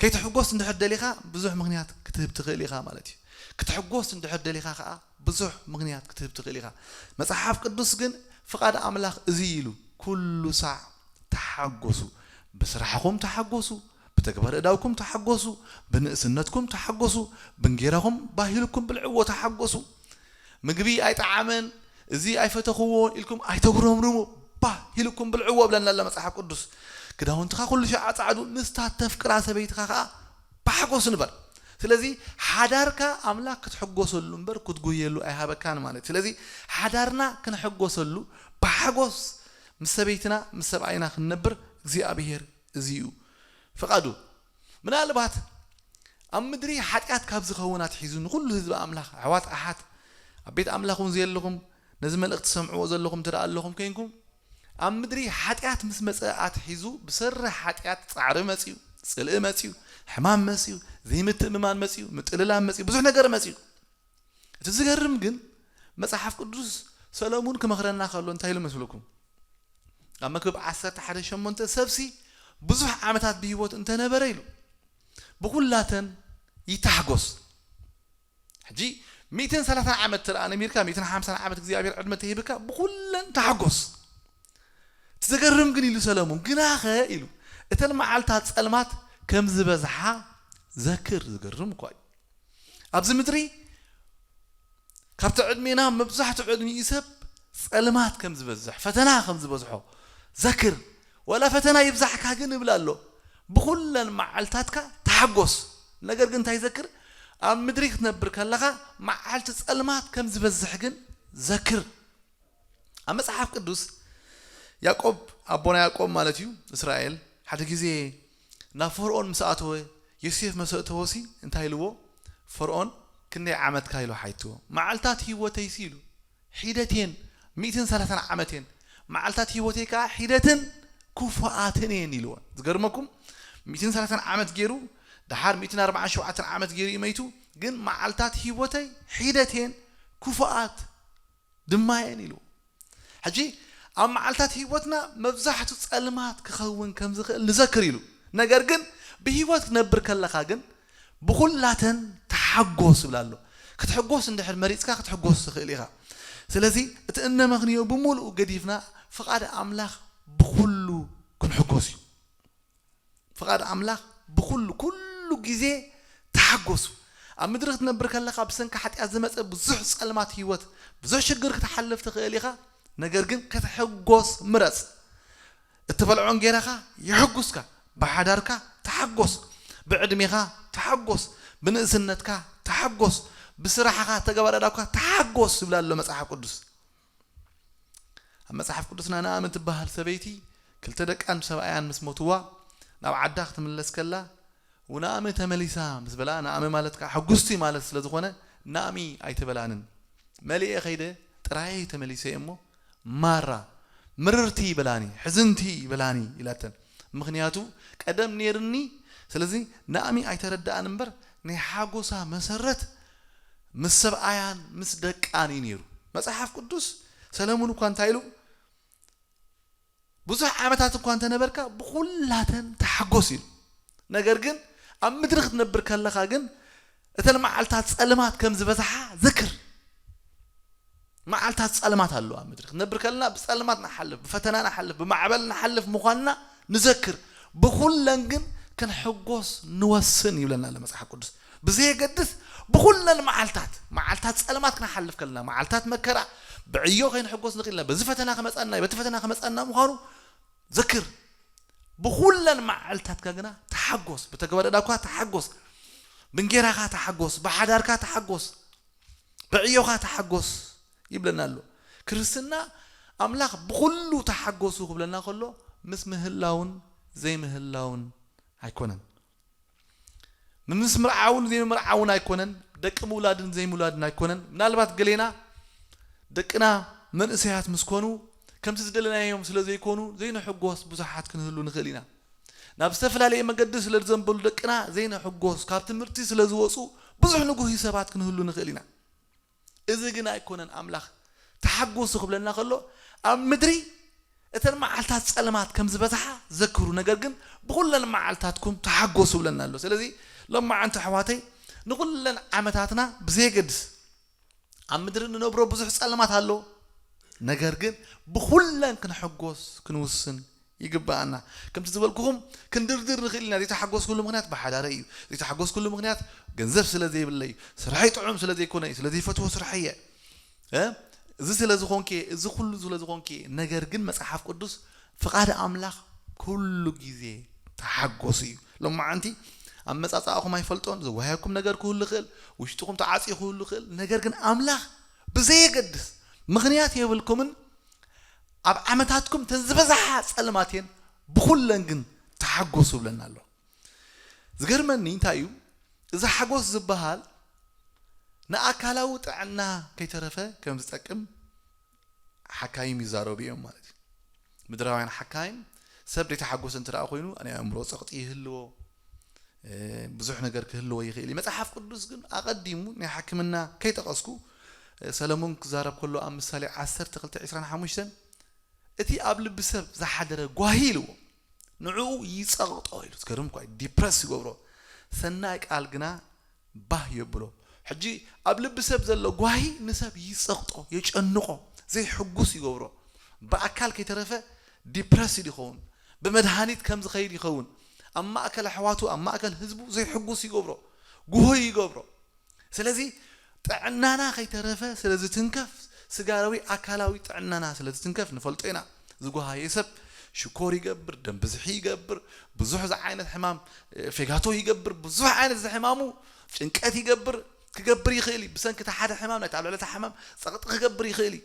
ከይትሕጎስ እንድሕር ደሊኻ ብዙሕ ምክንያት ክትህብ ትኽእል ኢኻ ማለት እዩ ክትሕጎስ እንድሕር ደሊኻ ከዓ ብዙሕ ምክንያት ክትህብ ትኽእል ኢኻ መፅሓፍ ቅዱስ ግን ፍቓድ ኣምላኽ እዚ ኢሉ ኩሉ ሳዕ ተሓጎሱ ብስራሕኹም ተሓጎሱ ብተግባር እዳውኩም ተሓጎሱ ብንእስነትኩም ተሓጎሱ ብንጌራኹም ባሂልኩም ብልዕዎ ተሓጎሱ ምግቢ ኣይጠዓመን እዚ ኣይፈተኽዎን ኢልኩም ኣይተጉረምርሙ ባሂልኩም ብልዕዎ ብለና ኣሎ መፅሓፍ ቅዱስ ክዳውንትኻ ኩሉ ሻዕ ኣፃዕዱ ምስታ ተፍቅራ ሰበይትኻ ከዓ ብሓጎስ ንበር ስለዚ ሓዳርካ ኣምላኽ ክትሕጎሰሉ እምበር ክትጉየሉ ኣይሃበካን ማለት እዩ። ስለዚ ሓዳርና ክንሕጎሰሉ ብሓጎስ ምስ ሰበይትና ምስ ሰብኣይና ክንነብር እግዚኣብሔር እዚ እዩ ፍቓዱ። ምናልባት ኣብ ምድሪ ሓጢኣት ካብ ዝኸውን ኣትሒዙ ንኹሉ ህዝቢ ኣምላኽ ኣሕዋት ኣሓት ኣብ ቤት ኣምላኽ እውን ዘየለኹም ነዚ መልእኽቲ ትሰምዕዎ ዘለኹም ትደኣ ኣለኹም ኮይንኩም ኣብ ምድሪ ሓጢኣት ምስ መጸ ኣትሒዙ ብሰሪ ሓጢኣት ጻዕሪ መጺኡ፣ ጽልኢ መጺኡ፣ ሕማም መጺኡ፣ ዘይምትእምማን መጺኡ፣ ምጥልላም መጺኡ፣ ብዙሕ ነገር መጺኡ። እቲ ዝገርም ግን መጽሓፍ ቅዱስ ሰለሙን ክመኽረና ከሎ እንታይ ኢሉ መስለኩም? ኣብ መክብብ ዓሰርተ ሓደ ሸሞንተ ሰብሲ ብዙሕ ዓመታት ብህይወት እንተነበረ ኢሉ ብኩላተን ይታሕጎስ። ሕጂ ሚእትን ሰላሳን ዓመት ትረኣ ነሚርካ ሚእትን ሓምሳን ዓመት እግዚኣብሔር ዕድመ ተሂብካ ብኩለን ተሓጎስ። እቲ ዘገርም ግን ኢሉ ሰለሙን ግናኸ ኢሉ እተን መዓልታት ጸልማት ከም ዝበዝሓ ዘክር። ዝገርም እኳ እዩ። ኣብዚ ምድሪ ካብቲ ዕድሜና መብዛሕትኡ ዕድሚኡ ሰብ ጸልማት ከም ዝበዝሕ ፈተና ከም ዝበዝሖ ዘክር። ወላ ፈተና ይብዛሕካ ግን እብል ኣሎ ብኹለን መዓልታትካ ተሓጎስ። ነገር ግን እንታይ ዘክር? ኣብ ምድሪ ክትነብር ከለኻ መዓልቲ ጸልማት ከም ዝበዝሕ ግን ዘክር። ኣብ መጽሓፍ ቅዱስ ያዕቆብ ኣቦና ያዕቆብ ማለት እዩ እስራኤል ሓደ ግዜ ናብ ፈርኦን ምስ ኣተወ ዮሴፍ መሰእተወሲ እንታይ ኢልዎ? ፈርኦን ክንደይ ዓመትካ ኢሉ ሓይትዎ። መዓልታት ህይወተይሲ ኢሉ ሒደት እየን ሚእትን ሰላሳን ዓመት እየን። መዓልታት ህይወተይ ከዓ ሒደትን ክፉኣትን እየን ኢልዎ። ዝገርመኩም ሚእትን ሰላሳን ዓመት ገይሩ ደሓር ሚእትን ኣርባዓን ሸውዓተን ዓመት ገይሩ እዩ መይቱ። ግን መዓልታት ህይወተይ ሒደት እየን ክፉኣት ድማ እየን ኢሉ። ሕጂ ኣብ መዓልታት ህይወትና መብዛሕቱ ጸልማት ክኸውን ከም ዝኽእል ንዘክር ኢሉ። ነገር ግን ብህይወት ክትነብር ከለኻ ግን ብኹላተን ተሓጎስ ይብል ኣሎ። ክትሕጎስ እንድሕር መሪጽካ ክትሕጎስ ትኽእል ኢኻ። ስለዚ እቲ እነመኽንዮ ብምሉኡ ገዲፍና ፍቓድ ኣምላኽ ብኹሉ ክንሕጎስ እዩ። ፍቓድ ኣምላኽ ብኹሉ ኩሉ ግዜ ተሓጎሱ። ኣብ ምድሪ ክትነብር ከለኻ ብሰንኪ ሓጢኣት ዝመጸ ብዙሕ ጸልማት ህይወት ብዙሕ ሽግር ክትሓልፍ ትኽእል ኢኻ። ነገር ግን ክትሕጎስ ምረጽ። እትበልዖ እንጌራኻ የሕጉስካ። ብሓዳርካ ተሓጎስ። ብዕድሜኻ ተሓጎስ። ብንእስነትካ ተሓጎስ። ብስራሕኻ ተገባዳዳብካ ተሓጎስ ይብል ኣሎ መጽሓፍ ቅዱስ። ኣብ መጽሓፍ ቅዱስና ናእሚ ትበሃል ሰበይቲ ክልተ ደቃን ሰብኣያን ምስ ሞትዋ ናብ ዓዳ ክትምለስ ከላ ውናእሚ ተመሊሳ ምስ በላ ናእሚ ማለት ከዓ ሕጉስቲ ማለት ስለ ዝኾነ ናእሚ ኣይተበላንን። መሊኤ ከይደ ጥራይ ተመሊሰ እሞ ማራ ምርርቲ ይበላኒ ሕዝንቲ ይበላኒ ኢላተን። ምክንያቱ ቀደም ነይርኒ። ስለዚ ናእሚ ኣይተረዳኣን እምበር ናይ ሓጎሳ መሰረት ምስ ሰብኣያን ምስ ደቃን እዩ ነይሩ። መጽሓፍ ቅዱስ ሰለሙን እኳ እንታይ ኢሉ ብዙሕ ዓመታት እኳ እንተነበርካ ብኹላተን ተሓጎስ ኢሉ። ነገር ግን ኣብ ምድሪ ክትነብር ከለኻ ግን እተን መዓልታት ጸልማት ከም ዝበዝሓ ዝክር። መዓልታት ጸልማት ኣለዋ ኣብ ምድሪ ክትነብር ከለና ብጸልማት ንሓልፍ ብፈተና ንሓልፍ ብማዕበል ንሓልፍ ምዃንና ንዘክር። ብኹለን ግን ክንሕጎስ ንወስን ይብለና ኣሎ መጽሓፍ ቅዱስ። ብዘየገድስ ብኹለን መዓልታት መዓልታት ጸልማት ክንሓልፍ ከለና መዓልታት መከራ ብዕዮ ከይንሕጎስ ንኽእልና በዚ ፈተና ክመጻና በቲ ፈተና ክመጻና ምዃኑ ዘክር። ብኹለን መዓልታትካ ግና ተሓጎስ። ብተግባር እዳኳ ተሓጎስ። ብእንጌራኻ ተሓጎስ። ብሓዳርካ ተሓጎስ። ብዕዮኻ ተሓጎስ ይብለና ኣሎ። ክርስትና ኣምላኽ ብኹሉ ተሓጎሱ ክብለና ከሎ ምስ ምህላውን ዘይምህላውን ኣይኮነን። ምስ ምርዓውን ዘይምምርዓውን ኣይኮነን። ደቂ ምውላድን ዘይምውላድን ኣይኮነን። ምናልባት ገሌና ደቅና መንእሰያት ምስ ኮኑ ከምቲ ዝደለናዮም ስለ ዘይኮኑ ዘይንሕጎስ ብዙሓት ክንህሉ ንኽእል ኢና። ናብ ዝተፈላለየ መገዲ ስለ ዝዘንበሉ ደቅና ዘይንሕጎስ ካብ ትምህርቲ ስለ ዝወፁ ብዙሕ ንጉሂ ሰባት ክንህሉ ንኽእል ኢና። እዚ ግን ኣይኮነን ኣምላኽ ተሓጎሱ ክብለና ከሎ ኣብ ምድሪ እተን መዓልታት ጸልማት ከም ዝበዝሓ ዘክሩ፣ ነገር ግን ብኹለን መዓልታትኩም ተሓጎሱ ብለና ኣሎ። ስለዚ ሎማዓንቲ ኣሕዋተይ ንኹለን ዓመታትና ብዘየገድስ ኣብ ምድሪ ንነብሮ ብዙሕ ጸልማት ኣሎ፣ ነገር ግን ብኹለን ክንሕጎስ ክንውስን ይግብኣና። ከምቲ ዝበልኩኹም ክንድርድር ንኽእል ኢና። ዘይተሓጎስኩሉ ምኽንያት ብሓዳረ እዩ። ዘይተሓጎስኩሉ ምኽንያት ገንዘብ ስለ ዘይብለይ፣ ስራሐይ ጥዑም ስለ ዘይኮነ እዩ፣ ስለ ዘይፈትዎ ስራሐይ እየ። እ? እዚ ስለ ዝኾንክ እየ፣ እዚ ኩሉ ስለ ዝኾንክ እየ። ነገር ግን መጽሓፍ ቅዱስ ፍቓድ ኣምላኽ ኩሉ ግዜ ተሓጎሱ እዩ። ሎማዓንቲ ኣመጻጽኣኹም ኣይፈልጦን። ዝወሃየኩም ነገር ክህሉ ይኽእል፣ ውሽጥኹም ተዓጽዩ ክህሉ ይኽእል። ነገር ግን ኣምላኽ ብዘየገድስ ምኽንያት የብልኩምን ኣብ ዓመታትኩም ተን ዝበዛሓ ጸልማት እየን፣ ብኹለን ግን ተሓጎሱ ብለና ኣሎ። ዝገርመኒ እንታይ እዩ፣ እዚ ሓጎስ ዝበሃል ንኣካላዊ ጥዕና ከይተረፈ ከም ዝጠቅም ሓካይም ይዛረቡ እዮም ማለት እዩ። ምድራውያን ሓካይም ሰብ ዘይተሓጎሰ እንተ ደኣ ኮይኑ ናይ ኣእምሮ ጸቕጢ ይህልዎ፣ እ፣ ብዙሕ ነገር ክህልዎ ይኽእል እዩ። መጽሓፍ ቅዱስ ግን ኣቐዲሙ ናይ ሕክምና ከይጠቐስኩ፣ እ፣ ሰለሞን ክዛረብ ከሎ ኣብ ምሳሌ ዓሰርተ ክልተ ዕስራን ሓሙሽተን እቲ ኣብ ልቢ ሰብ ዝሓደረ ጓሂ ኢልዎ ንዕኡ ይጸቕጦ ኢሉ። ዝገርም እኳ እዩ። ዲፕረስ ይገብሮ። ሰናይ ቃል ግና ባህ የብሎ። ሕጂ ኣብ ልቢ ሰብ ዘሎ ጓሂ ንሰብ ይጸቕጦ፣ የጨንቖ፣ ዘይሕጉስ ይገብሮ። ብኣካል ከይተረፈ ዲፕረስድ ይኸውን። ብመድሃኒት ከም ዝኸይድ ይኸውን። ኣብ ማእከል ኣሕዋቱ፣ ኣብ ማእከል ህዝቡ ዘይሕጉስ ይገብሮ፣ ጉሆይ ይገብሮ። ስለዚ ጥዕናና ከይተረፈ ስለ ዝትንከፍ፣ ስጋራዊ ኣካላዊ ጥዕናና ስለ ዝትንከፍ ንፈልጦ ኢና። ዝጓሃየ ሰብ ሽኮር ይገብር፣ ደም ብዝሒ ይገብር፣ ብዙሕ ዝዓይነት ሕማም፣ እ፣ ፌጋቶ ይገብር፣ ብዙሕ ዓይነት ዝሕማሙ ጭንቀት ይገብር፣ ክገብር ይኽእል እዩ። ብሰንኪ እቲ ሓደ ሕማም፣ ናይቲ ኣብ ልዕሊ እቲ ሕማም ጸቕጢ ክገብር ይኽእል እዩ።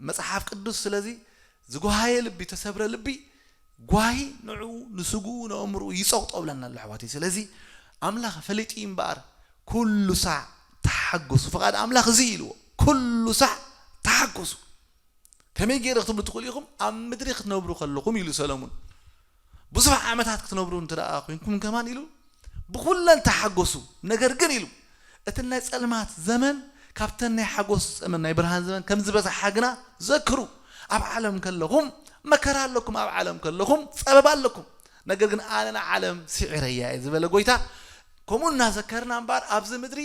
መጽሓፍ ቅዱስ ስለዚ ዝጓሃየ ልቢ፣ ተሰብረ ልቢ፣ ጓሂ ንዕኡ፣ ንስግኡ፣ ንኣእምርኡ ይጸቕጦ ብለና ኣሎ ኣሕዋተይ። ስለዚ ኣምላኽ ፈሊጡ እዩ እምበኣር፣ "ኩሉ ሳዕ ተሓጎሱ፣ ፍቓድ ኣምላኽ እዚ እዩ" ኢልዎ። "ኩሉ ሳዕ ተሓጎሱ።" ከመይ ገይረ ክትብሉ ትኽእሉ ኢኹም? ኣብ ምድሪ ክትነብሩ ከለኹም ኢሉ ሰለሙን። ብዙሕ ዓመታት ክትነብሩ እንተ ደኣ ኮይንኩም ከማን ኢሉ፣ "ብኹለን ተሓጎሱ፣ ነገር ግን" ኢሉ፣ "እቲ ናይ ጸልማት ዘመን ካብተን ናይ ሓጎስ ዘመን፣ ናይ ብርሃን ዘመን ከም ዝበዝሓ ግና ዘክሩ። ኣብ ዓለም ከለኹም መከራ ኣለኩም፣ ኣብ ዓለም ከለኹም ጸበባ ኣለኩም፣ ነገር ግን ኣነ ንዓለም ስዒረያ እየ" ዝበለ ጎይታ፣ ከምኡ እናዘከርና እምበኣር ኣብዚ ምድሪ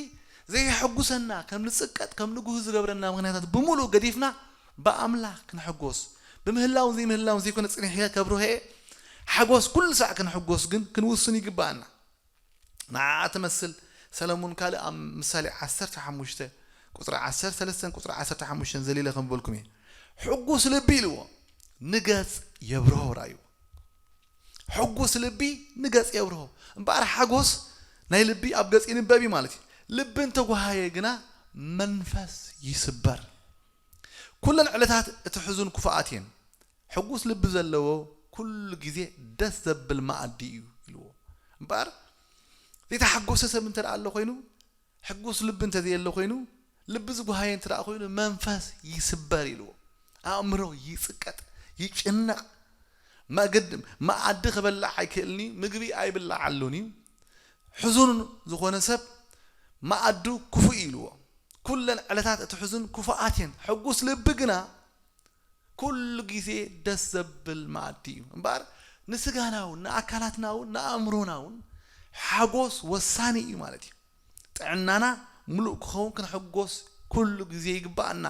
ዘየሐጉሰና፣ ከም ንጽቀጥ፣ ከም ንጉህ ዝገብረና ምኽንያታት ብምሉእ ገዲፍና ብኣምላኽ ክንሕጎስ፣ ብምህላውን ዘይምህላውን ዘይኮነ ጽኒሕ ከብርሆ እየ፣ ሓጎስ ኩሉ ሳዕ ክንሕጎስ ግን ክንውስን ይግብኣና። ንዓኣ ትመስል ሰለሙን ካልእ ኣብ ምሳሌ ዓሰርተ ሓሙሽተ ቁጽሪ ዓሰርተ ሰለስተን ቁጽሪ ዓሰርተ ሓሙሽተን ዘሊለ ከም በልኩም እየ። ሕጉስ ልቢ ኢልዎ ንገጽ የብርሆ ራእዩ። ሕጉስ ልቢ ንገጽ የብርሆ። እምበኣር ሓጎስ ናይ ልቢ ኣብ ገጽ ይንበብ እዩ ማለት እዩ። ልቢ እንተጓሃየ ግና መንፈስ ይስበር። ኩለን ዕለታት እቲ ሕዙን ክፉኣት እየን። ሕጉስ ልቢ ዘለዎ ኩሉ ግዜ ደስ ዘብል መኣዲ እዩ ኢልዎ። እምበኣር ዘይተሓጎሰ ሰብ እንተ ደኣ ኣሎ ኮይኑ፣ ሕጉስ ልቢ እንተ ዘየሎ ኮይኑ፣ ልቢ ዝጓሃየ እንተ ደኣ ኮይኑ መንፈስ ይስበር ኢልዎ። ኣእምሮ ይጽቀጥ፣ ይጭነቕ። መግድ-፣ መኣዲ ክበልዕ ኣይክእልን እዩ፣ ምግቢ ኣይብልዓሉን እዩ። ሕዙን ዝኾነ ሰብ መኣዱ ክፉእ እዩ ኢልዎ። ኩለን ዕለታት እቲ ሕዙን ክፉኣት እየን። ሕጉስ ልቢ ግና ኩሉ ግዜ ደስ ዘብል መኣዲ እዩ። እምበኣር ንስጋና እውን፣ ንኣካላትና እውን፣ ንኣእምሮና እውን ሓጎስ ወሳኒ እዩ ማለት እዩ። ጥዕናና ምሉእ ክኸውን ክንሕጎስ ኩሉ ግዜ ይግብኣና።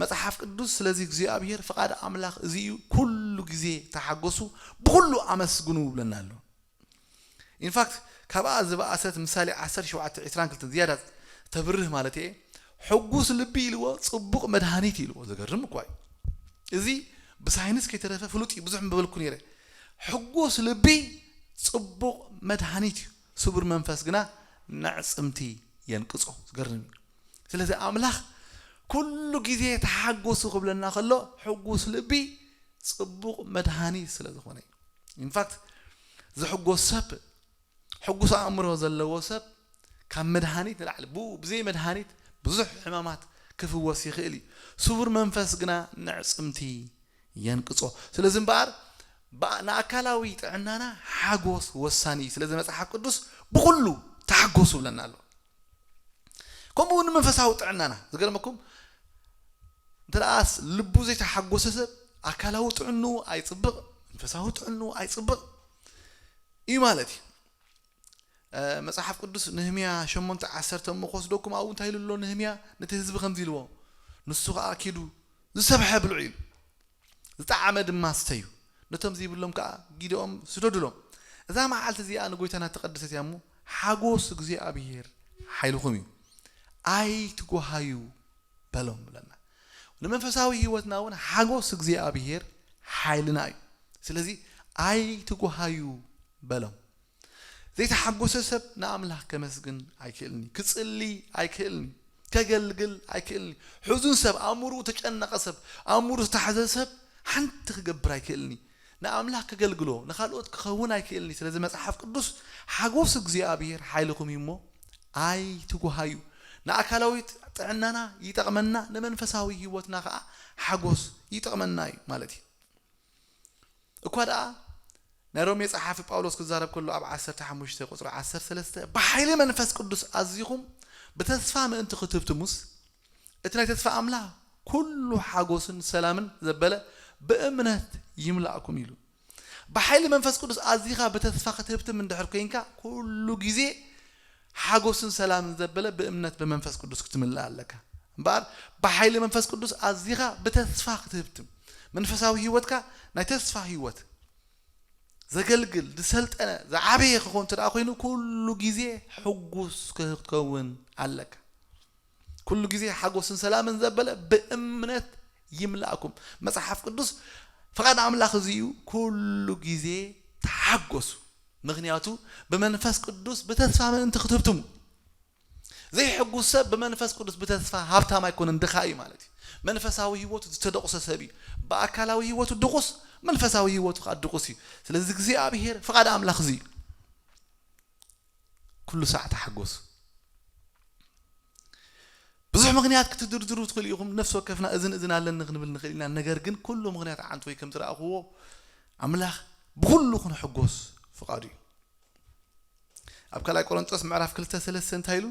መጽሓፍ ቅዱስ ስለዚ እግዚኣብሔር ፍቓድ ኣምላኽ እዚ እዩ፣ ኩሉ ግዜ ተሓጎሱ፣ ብኹሉ ኣመስግኑ ይብለና ኣሎ። ኢንፋክት ካብኣ ዝበኣሰት ምሳሌ ዓሰርተ ሸውዓተ ዕስራን ክልተን ዝያዳ ተብርህ ማለት እየ። ሕጉስ ልቢ ኢልዎ ጽቡቕ መድሃኒት ኢልዎ። ዘገርም እኳ እዩ። እዚ ብሳይንስ ከይተረፈ ፍሉጥ እዩ፣ ብዙሕ ምበልኩ ነይረ። ሕጉስ ልቢ ጽቡቕ መድሃኒት እዩ፣ ስቡር መንፈስ ግና ነዕጽምቲ የንቅጾ። ዝገርም እዩ። ስለዚ ኣምላኽ ኩሉ ግዜ ተሓጎሱ ክብለና ከሎ ሕጉስ ልቢ ጽቡቕ መድሃኒት ስለ ዝኾነ እዩ። ኢንፋክት ዝሕጎስ ሰብ፣ ሕጉስ ኣእምሮ ዘለዎ ሰብ ካብ መድሃኒት ንላዕሊ፣ ብኡ ብዘይ መድሃኒት ብዙሕ ሕማማት ክፍወስ ይኽእል እዩ። ስቡር መንፈስ ግና ነዕጽምቲ የንቅጾ። ስለዚ እምበኣር ብኣ-፣ ንኣካላዊ ጥዕናና ሓጎስ ወሳኒ እዩ። ስለዚ መጽሓፍ ቅዱስ ብኹሉ ተሓጎሱ ብለና ኣሎ። ከምኡ እውን መንፈሳዊ ጥዕናና፣ ዝገርመኩም እንተ ደኣስ ልቡ ዘይተሓጎሰ ሰብ ኣካላዊ ጥዕንኡ ኣይጽብቕ፣ መንፈሳዊ ጥዕንኡ ኣይጽብቕ እዩ ማለት እዩ። እ፣ መጽሓፍ ቅዱስ ንህምያ ሸሞንተ ዓሰርተ እሞ ክወስደኩም ኣብኡ እንታይ ኢሉ ኣሎ ንህምያ? ነቲ ህዝቢ ከምዚ ኢልዎ፣ "ንሱ ኸኣ ኪዱ ዝሰብሐ ብልዑ" ኢሉ። "ዝጠዓመ ድማ ስተዩ፣ ነቶም ዘይብሎም ከኣ ጊደኦም ስደዱሎም። እዛ መዓልቲ እዚኣ ንጎይታና እተቐደሰት እያ እሞ፣ ሓጎስ እግዚኣብሔር ሓይልኹም እዩ። ኣይትጓሃዩ በሎም" ብለና። ንመንፈሳዊ ህይወትና እውን ሓጎስ እግዚኣብሔር ሓይልና እዩ። ስለዚ "ኣይትጓሃዩ በሎም". ዘይተሓጎሰ ሰብ ንኣምላኽ ከመስግን ኣይክእልኒ፣ ክጽሊ ኣይክእልኒ፣ ከገልግል ኣይክእልኒ። ሕዙን ሰብ፣ ኣእምሩ ተጨነቐ ሰብ፣ ኣእምሩ ዝተሓዘ ሰብ ሓንቲ ክገብር ኣይክእልኒ። ንኣምላኽ ከገልግሎ ንኻልኦት ክኸውን ኣይክእልኒ። ስለዚ መጽሓፍ ቅዱስ ሓጎስ እግዚኣብሔር ሓይልኹም እዩ እሞ ኣይትጉሃዩ። ንኣካላዊ ጥዕናና ይጠቕመና፣ ንመንፈሳዊ ህይወትና ከዓ ሓጎስ ይጠቕመና እዩ ማለት እዩ። እኳ ደኣ ናይ ሮሜ ጸሓፊ ጳውሎስ ክዛረብ ከሎ ኣብ ዓሰርተ ሓሙሽተ ቁጽሪ ዓሰርተ ሰለስተ ብሓይሊ መንፈስ ቅዱስ ኣዚኹም ብተስፋ ምእንቲ ክትህብትሙስ እቲ ናይ ተስፋ ኣምላኽ ኩሉ ሓጎስን ሰላምን ዘበለ ብእምነት ይምላእኩም ኢሉ። ብሓይሊ መንፈስ ቅዱስ ኣዚኻ ብተስፋ ክትህብትም እንድሕር ኮይንካ ኩሉ ግዜ ሓጎስን ሰላምን ዘበለ ብእምነት ብመንፈስ ቅዱስ ክትምልእ ኣለካ። እምበኣር ብሓይሊ መንፈስ ቅዱስ ኣዚኻ ብተስፋ ክትህብትም መንፈሳዊ ህይወትካ ናይ ተስፋ ህይወት ዘገልግል ዝሰልጠነ ዝዓበየ ክኾን እንተ ደኣ ኮይኑ ኩሉ ግዜ ሕጉስ ክትከውን ኣለካ። ኩሉ ግዜ ሓጎስን ሰላምን ዘበለ ብእምነት ይምላእኩም። መጽሓፍ ቅዱስ ፍቓድ ኣምላኽ እዚ እዩ፣ ኩሉ ግዜ ተሓጎሱ፣ ምኽንያቱ ብመንፈስ ቅዱስ ብተስፋ ምእንቲ ክትህብትሙ። ዘይሕጉስ ሰብ ብመንፈስ ቅዱስ ብተስፋ ሃብታም ኣይኮነን፣ ድኻ እዩ ማለት እዩ። መንፈሳዊ ህይወቱ ዝተደቑሰ ሰብ እዩ። ብኣካላዊ ህይወቱ ድቑስ፣ መንፈሳዊ ህይወቱ ከዓ ድቑስ እዩ። ስለዚ እግዚኣብሔር ፍቓድ ኣምላኽ እዚ እዩ። ኩሉ ሳዕ ተሓጎሱ። ብዙሕ ምኽንያት ክትድርድሩ ትኽእሉ ኢኹም። ነፍሲ ወከፍና እዝን እዝን ኣለኒ ክንብል ንኽእል ኢና። ነገር ግን ኩሉ ምኽንያት ዓንቱ ወይ ከም ዝረኣኽዎ ኣምላኽ ብኹሉ ክንሕጎስ ፍቓዱ እዩ። ኣብ ካልኣይ ቆሮንጦስ ምዕራፍ ክልተ ሰለስተ እንታይ ኢሉ?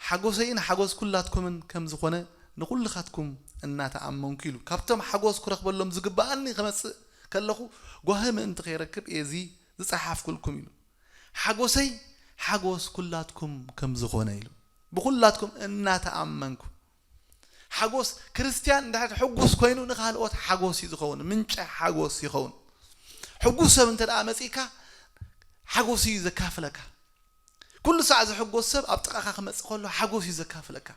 ሓጎሰይን ሓጎስ ኩላትኩምን ከም ዝኾነ ንኹልኻትኩም እናተኣመንኩ ኢሉ። ካብቶም ሓጎስ ክረኽበሎም ዝግብኣኒ ክመጽእ ከለኹ ጓሂ ምእንቲ ከይረክብ እየ እዚ ዝጸሓፍኩልኩም ኢሉ። ሓጎሰይ ሓጎስ ኩላትኩም ከም ዝኾነ ኢሉ። ብኹላትኩም እናተኣመንኩ። ሓጎስ ክርስትያን እንድሕር ሕጉስ ኮይኑ ንኻልኦት ሓጎስ እዩ ዝኸውን፣ ምንጪ ሓጎስ ይኸውን። ሕጉስ ሰብ እንተ ደኣ መጺእካ ሓጎስ እዩ ዘካፍለካ። ኩሉ ሳዕ ዝሕጎስ ሰብ ኣብ ጥቓኻ ክመጽእ ከሎ ሓጎስ እዩ ዘካፍለካ።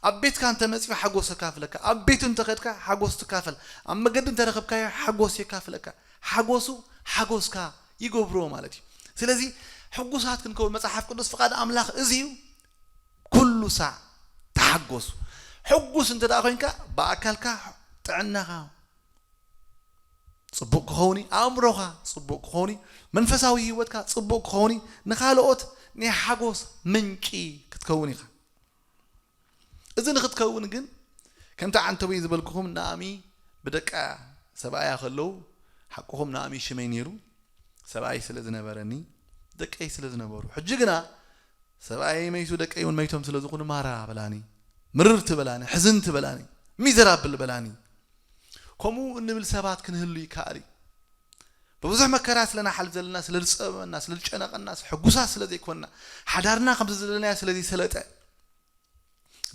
ኣብ ቤትካ እንተ መጺኡ ሓጎስ የካፍለካ። ኣብ ቤቱ እንተ ኸድካ ሓጎስ ትካፈል። ኣብ መገዲ እንተ ረኸብካዮ ሓጎስ የካፍለካ። ሓጎሱ ሓጎስካ ይገብሮ ማለት እዩ። ስለዚ ሕጉሳት ክንከውን መጽሓፍ ቅዱስ ፍቓድ ኣምላኽ እዚ እዩ። ኩሉ ሳዕ ተሓጎሱ። ሕጉስ እንተ ደኣ ኮይንካ ብኣካልካ ጥዕናኻ ጽቡቕ ክኸውን እዩ፣ ኣእምሮኻ ጽቡቕ ክኸውን እዩ፣ መንፈሳዊ ህይወትካ ጽቡቕ ክኸውን እዩ፣ ንኻልኦት ናይ ሓጎስ ምንጪ ክትከውን ኢኻ። እዚ ንኽትከውን ግን ከምቲ ዓንተቦይ ዝበልኩኹም ናእሚ ብደቃ ሰብኣያ ከለዉ ሓቅኹም ናእሚ ሽመይ ነይሩ፣ ሰብኣይ ስለ ዝነበረኒ ደቀይ ስለ ዝነበሩ። ሕጂ ግና ሰብኣየይ መይቱ ደቀይ እውን መይቶም ስለ ዝኾኑ ማራ በላኒ፣ ምርር ትበላኒ፣ ሕዝን ትበላኒ፣ ሚዘራብል በላኒ። ከምኡ እንብል ሰባት ክንህሉ ይከኣል እዩ። ብብዙሕ መከራ ስለ ንሓልፍ ዘለና፣ ስለ ዝጸበበና፣ ስለ ዝጨነቐና፣ ሕጉሳት ስለ ዘይኮንና፣ ሓዳርና ከምቲ ዝደለናዮ ስለ ዘይሰለጠ፣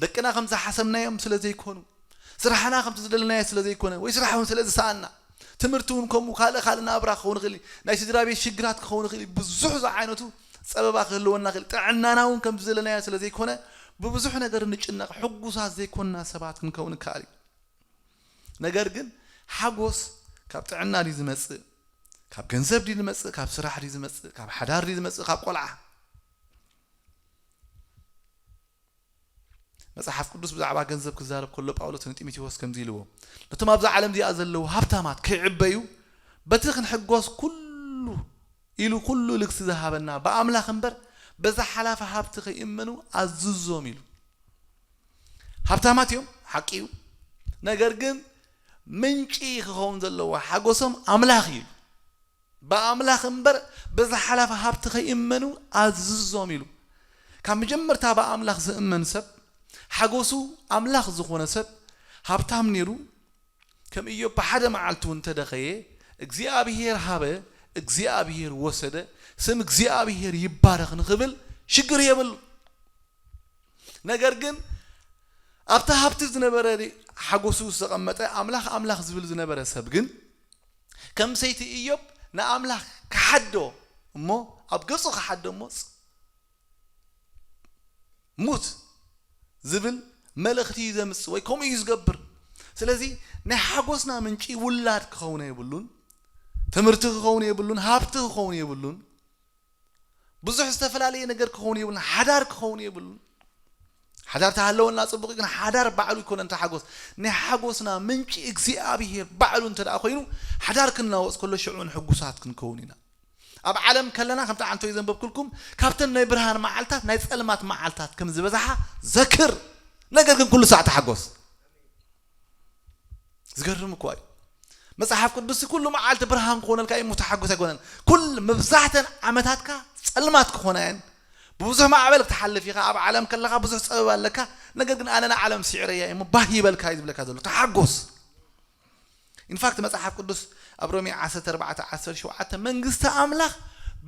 ደቅና ከም ዝሓሰብናዮም ስለ ዘይኮኑ፣ ስራሕና ከምቲ ዝደለናዮ ስለ ዘይኮነ፣ ወይ ስራሕ እውን ስለ ዝሰኣና፣ ትምህርቲ እውን ከምኡ ካልእ ካልእ ናብራ ክኸውን ይኽእል እዩ። ናይ ስድራ ቤት ሽግራት ክኸውን ይኽእል እዩ። ብዙሕ ዝዓይነቱ ጸበባ ክህልወና ይኽእል። ጥዕናና እውን ከምቲ ዝደለናዮ ስለ ዘይኮነ፣ ብብዙሕ ነገር ንጭነቕ፣ ሕጉሳት ዘይኮንና ሰባት ክንከውን ንከኣል እዩ። ነገር ግን ሓጎስ ካብ ጥዕና ድዩ ዝመጽእ? ካብ ገንዘብ ድዩ ዝመጽእ? ካብ ስራሕ ድዩ ዝመጽእ? ካብ ሓዳር ድዩ ዝመጽእ? ካብ ቆልዓ? መጽሓፍ ቅዱስ ብዛዕባ ገንዘብ ክዛረብ ከሎ ጳውሎስ ንጢሞቴዎስ ከምዚ ኢልዎ፣ ነቶም ኣብዛ ዓለም እዚኣ ዘለዉ ሃብታማት ከይዕበዩ በቲ ክንሕጎስ ኩሉ ኢሉ ኩሉ ልግሲ ዝሃበና ብኣምላኽ እምበር በዛ ሓላፊ ሃብቲ ከይእመኑ ኣዝዞም ኢሉ። ሃብታማት እዮም፣ ሓቂ እዩ። ነገር ግን ምንጪ ክኸውን ዘለዎ ሓጎሶም ኣምላኽ እዩ። ብኣምላኽ እምበር በዛ ሓላፊ ሃብቲ ከይእመኑ ኣዝዞም ኢሉ። ካብ መጀመርታ ብኣምላኽ ዝእመን ሰብ ሓጎሱ ኣምላኽ ዝኾነ ሰብ ሃብታም ነይሩ ከም ኢዮብ ብሓደ መዓልቲ እውን እንተደኸየ እግዚኣብሔር ሃበ እግዚኣብሔር ወሰደ ስም እግዚኣብሔር ይባረኽ ንኽብል ሽግር የብሉ። ነገር ግን ኣብቲ ሃብቲ ዝነበረ ሓጎሱ ዝተቐመጠ ኣምላኽ ኣምላኽ ዝብል ዝነበረ ሰብ ግን ከም ሰይቲ ኢዮብ ንኣምላኽ ክሓዶ እሞ ኣብ ገጹ ክሓዶ እሞ ሙት ዝብል መልእኽቲ እዩ ዘምጽእ ወይ ከምኡ እዩ ዝገብር። ስለዚ ናይ ሓጎስና ምንጪ ውላድ ክኸውን የብሉን፣ ትምህርቲ ክኸውን የብሉን፣ ሃብቲ ክኸውን የብሉን። ብዙሕ ዝተፈላለየ ነገር ክኸውን የብሉን። ሓዳር ክኸውን የብሉን። ሓዳር ተሃለወና ጽቡቕ፣ ግን ሓዳር ባዕሉ ይኮነን ተሓጎስ። ናይ ሓጎስና ምንጪ እግዚኣብሔር ባዕሉ እንተ ደኣ ኮይኑ፣ ሓዳር ክናወጽ ከሎ ሽዑ ሕጉሳት ክንከውን ኢና። ኣብ ዓለም ከለና ከምቲ ዓንቶ ዘንበብኩልኩም ካብተን ናይ ብርሃን መዓልታት ናይ ጸልማት መዓልታት ከም ዝበዝሓ ዘክር። ነገር ግን ኩሉ ሳዕ ተሓጎስ። ዝገርም እኮ እዩ። መጽሓፍ ቅዱስ ኩሉ መዓልቲ ብርሃን ክኾነልካ እዩ፣ ተሓጎስ ኣይኮነን። ኩል መብዛሕተን ዓመታትካ ጸልማት ክኾና እየን። ብብዙሕ ማዕበል ክትሓልፍ ኢኻ። ኣብ ዓለም ከለኻ ብዙሕ ጸበባ ኣለካ። ነገር ግን ኣነ ንዓለም ስዒረያ እየ እሞ ባህ ይበልካ እዩ ዝብለካ ዘሎ። ተሓጎስ። ኢንፋክት መጽሓፍ ቅዱስ ኣብ ሮሜ ዓሰርተ ኣርባዕተ ዓሰርተ ሸውዓተ መንግስቲ ኣምላኽ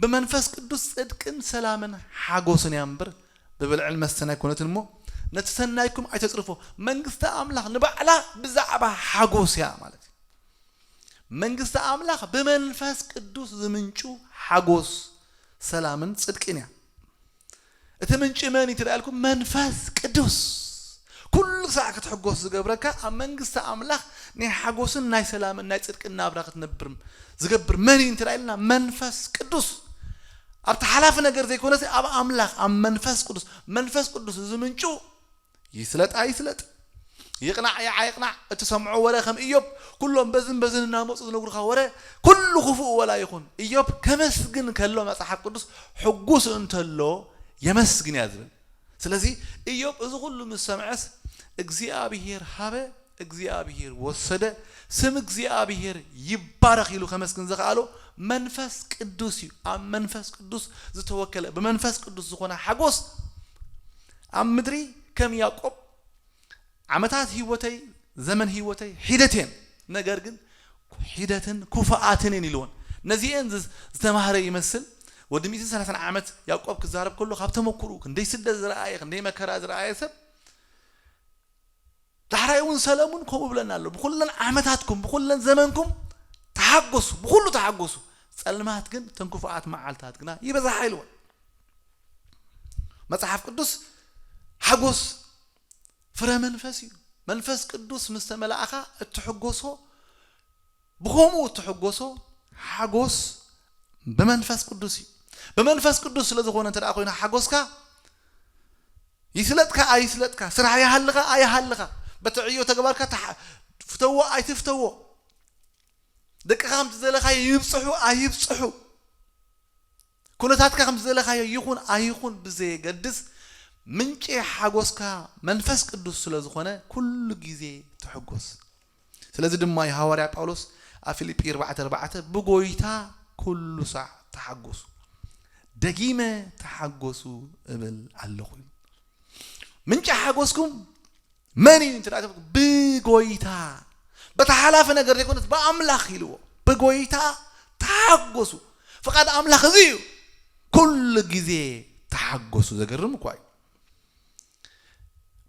ብመንፈስ ቅዱስ ጽድቅን ሰላምን ሓጎስን እያ እምበር ብብልዕን መስተን ኣይኮነትን እሞ ነቲ ሰናይኩም ኣይተጽርፎ። መንግስቲ ኣምላኽ ንባዕላ ብዛዕባ ሓጎስ እያ ማለት እዩ። መንግስቲ ኣምላኽ ብመንፈስ ቅዱስ ዝምንጩ ሓጎስ፣ ሰላምን ጽድቅን እያ። እቲ ምንጪ መን እዩ ትደኣልኩም? መንፈስ ቅዱስ። ኩሉ ሳዕ ክትሕጎስ ዝገብረካ ኣብ መንግስቲ ኣምላኽ ናይ ሓጎስን ናይ ሰላምን ናይ ጽድቅን ናብራ ክትነብር ዝገብር መን እዩ እንተ ኢልና መንፈስ ቅዱስ። ኣብቲ ሓላፊ ነገር ዘይኮነስ ኣብ ኣምላኽ ኣብ መንፈስ ቅዱስ። መንፈስ ቅዱስ እዚ ምንጩ ይስለጥ ኣይስለጥ፣ ይቕናዕ ይዓ ይቕናዕ፣ እትሰምዖ ወረ ከም ኢዮብ ኩሎም በዝን በዝን እናመፁ ዝነግሩኻ ወረ ኩሉ ክፉእ ወላ ይኹን፣ ኢዮብ ከመስግን ከሎ መጽሓፍ ቅዱስ ሕጉስ እንተሎ የመስግን እያ ዝብል። ስለዚ ኢዮብ እዚ ኩሉ ምስ ሰምዐስ እግዚኣብሔር ሃበ እግዚኣብሔር ወሰደ፣ ስም እግዚኣብሔር ይባረኽ ኢሉ ከመስግን ዝኸኣሎ መንፈስ ቅዱስ እዩ። ኣብ መንፈስ ቅዱስ ዝተወከለ ብመንፈስ ቅዱስ ዝኾነ ሓጎስ ኣብ ምድሪ ከም ያዕቆብ ዓመታት ህይወተይ ዘመን ህይወተይ ሒደት እየን፣ ነገር ግን ሒደትን ክፉኣትን እየን ኢልዎን። ነዚአን ዝተማህረ ይመስል። ወዲ ሚእትን ሰላሳን ዓመት ያዕቆብ ክዛረብ ከሎ ካብ ተመክሩ ክንደይ ስደት ዝረኣየ ክንደይ መከራ ዝረኣየ ሰብ ዳሕራይ እውን ሰለሙን ከምኡ ብለና ኣሎ። ብኩለን ዓመታትኩም ብኩለን ዘመንኩም ተሓጎሱ፣ ብኩሉ ተሓጎሱ። ጸልማት ግን ተንክፉኣት መዓልታት ግና ይበዛሓ ኢልዎ። መጽሓፍ ቅዱስ ሓጎስ ፍረ መንፈስ እዩ። መንፈስ ቅዱስ ምስ ተመላእኻ እትሕጎሶ ብኸምኡ እትሕጎሶ ሓጎስ ብመንፈስ ቅዱስ እዩ። ብመንፈስ ቅዱስ ስለ ዝኾነ እንተ ደኣ ኮይኑ ሓጎስካ ይስለጥካ ኣይስለጥካ፣ ስራሕ ይሃልኻ ኣይሃልኻ፣ በቲ ዕዮ ተግባርካ ተሓ- ፍተዎ ኣይትፍተዎ፣ ደቅኻ ከምቲ ዘለኻዮ ይብፅሑ ኣይብፅሑ፣ ኩነታትካ ከምቲ ዘለኻዮ ይኹን ኣይኹን ብዘየገድስ ምንጪ ሓጎስካ መንፈስ ቅዱስ ስለ ዝኾነ ኩሉ ግዜ ትሕጎስ። ስለዚ ድማ እዩ ሃዋርያ ጳውሎስ ኣብ ፊልጲ ኣርባዕተ ኣርባዕተ ብጎይታ ኩሉ ሳዕ ተሓጎሱ፣ ደጊመ ተሓጎሱ እብል ኣለኹ። ምንጪ ሓጎስኩም መን እዩ እንተ ደኣ ተብልኩም፣ ብጎይታ በቲ ሓላፊ ነገር ዘይኮነስ ብኣምላኽ ኢልዎ። ብጎይታ ተሓጎሱ። ፍቓድ ኣምላኽ እዚ እዩ። ኩሉ ግዜ ተሓጎሱ። ዘገርም እኳ እዩ።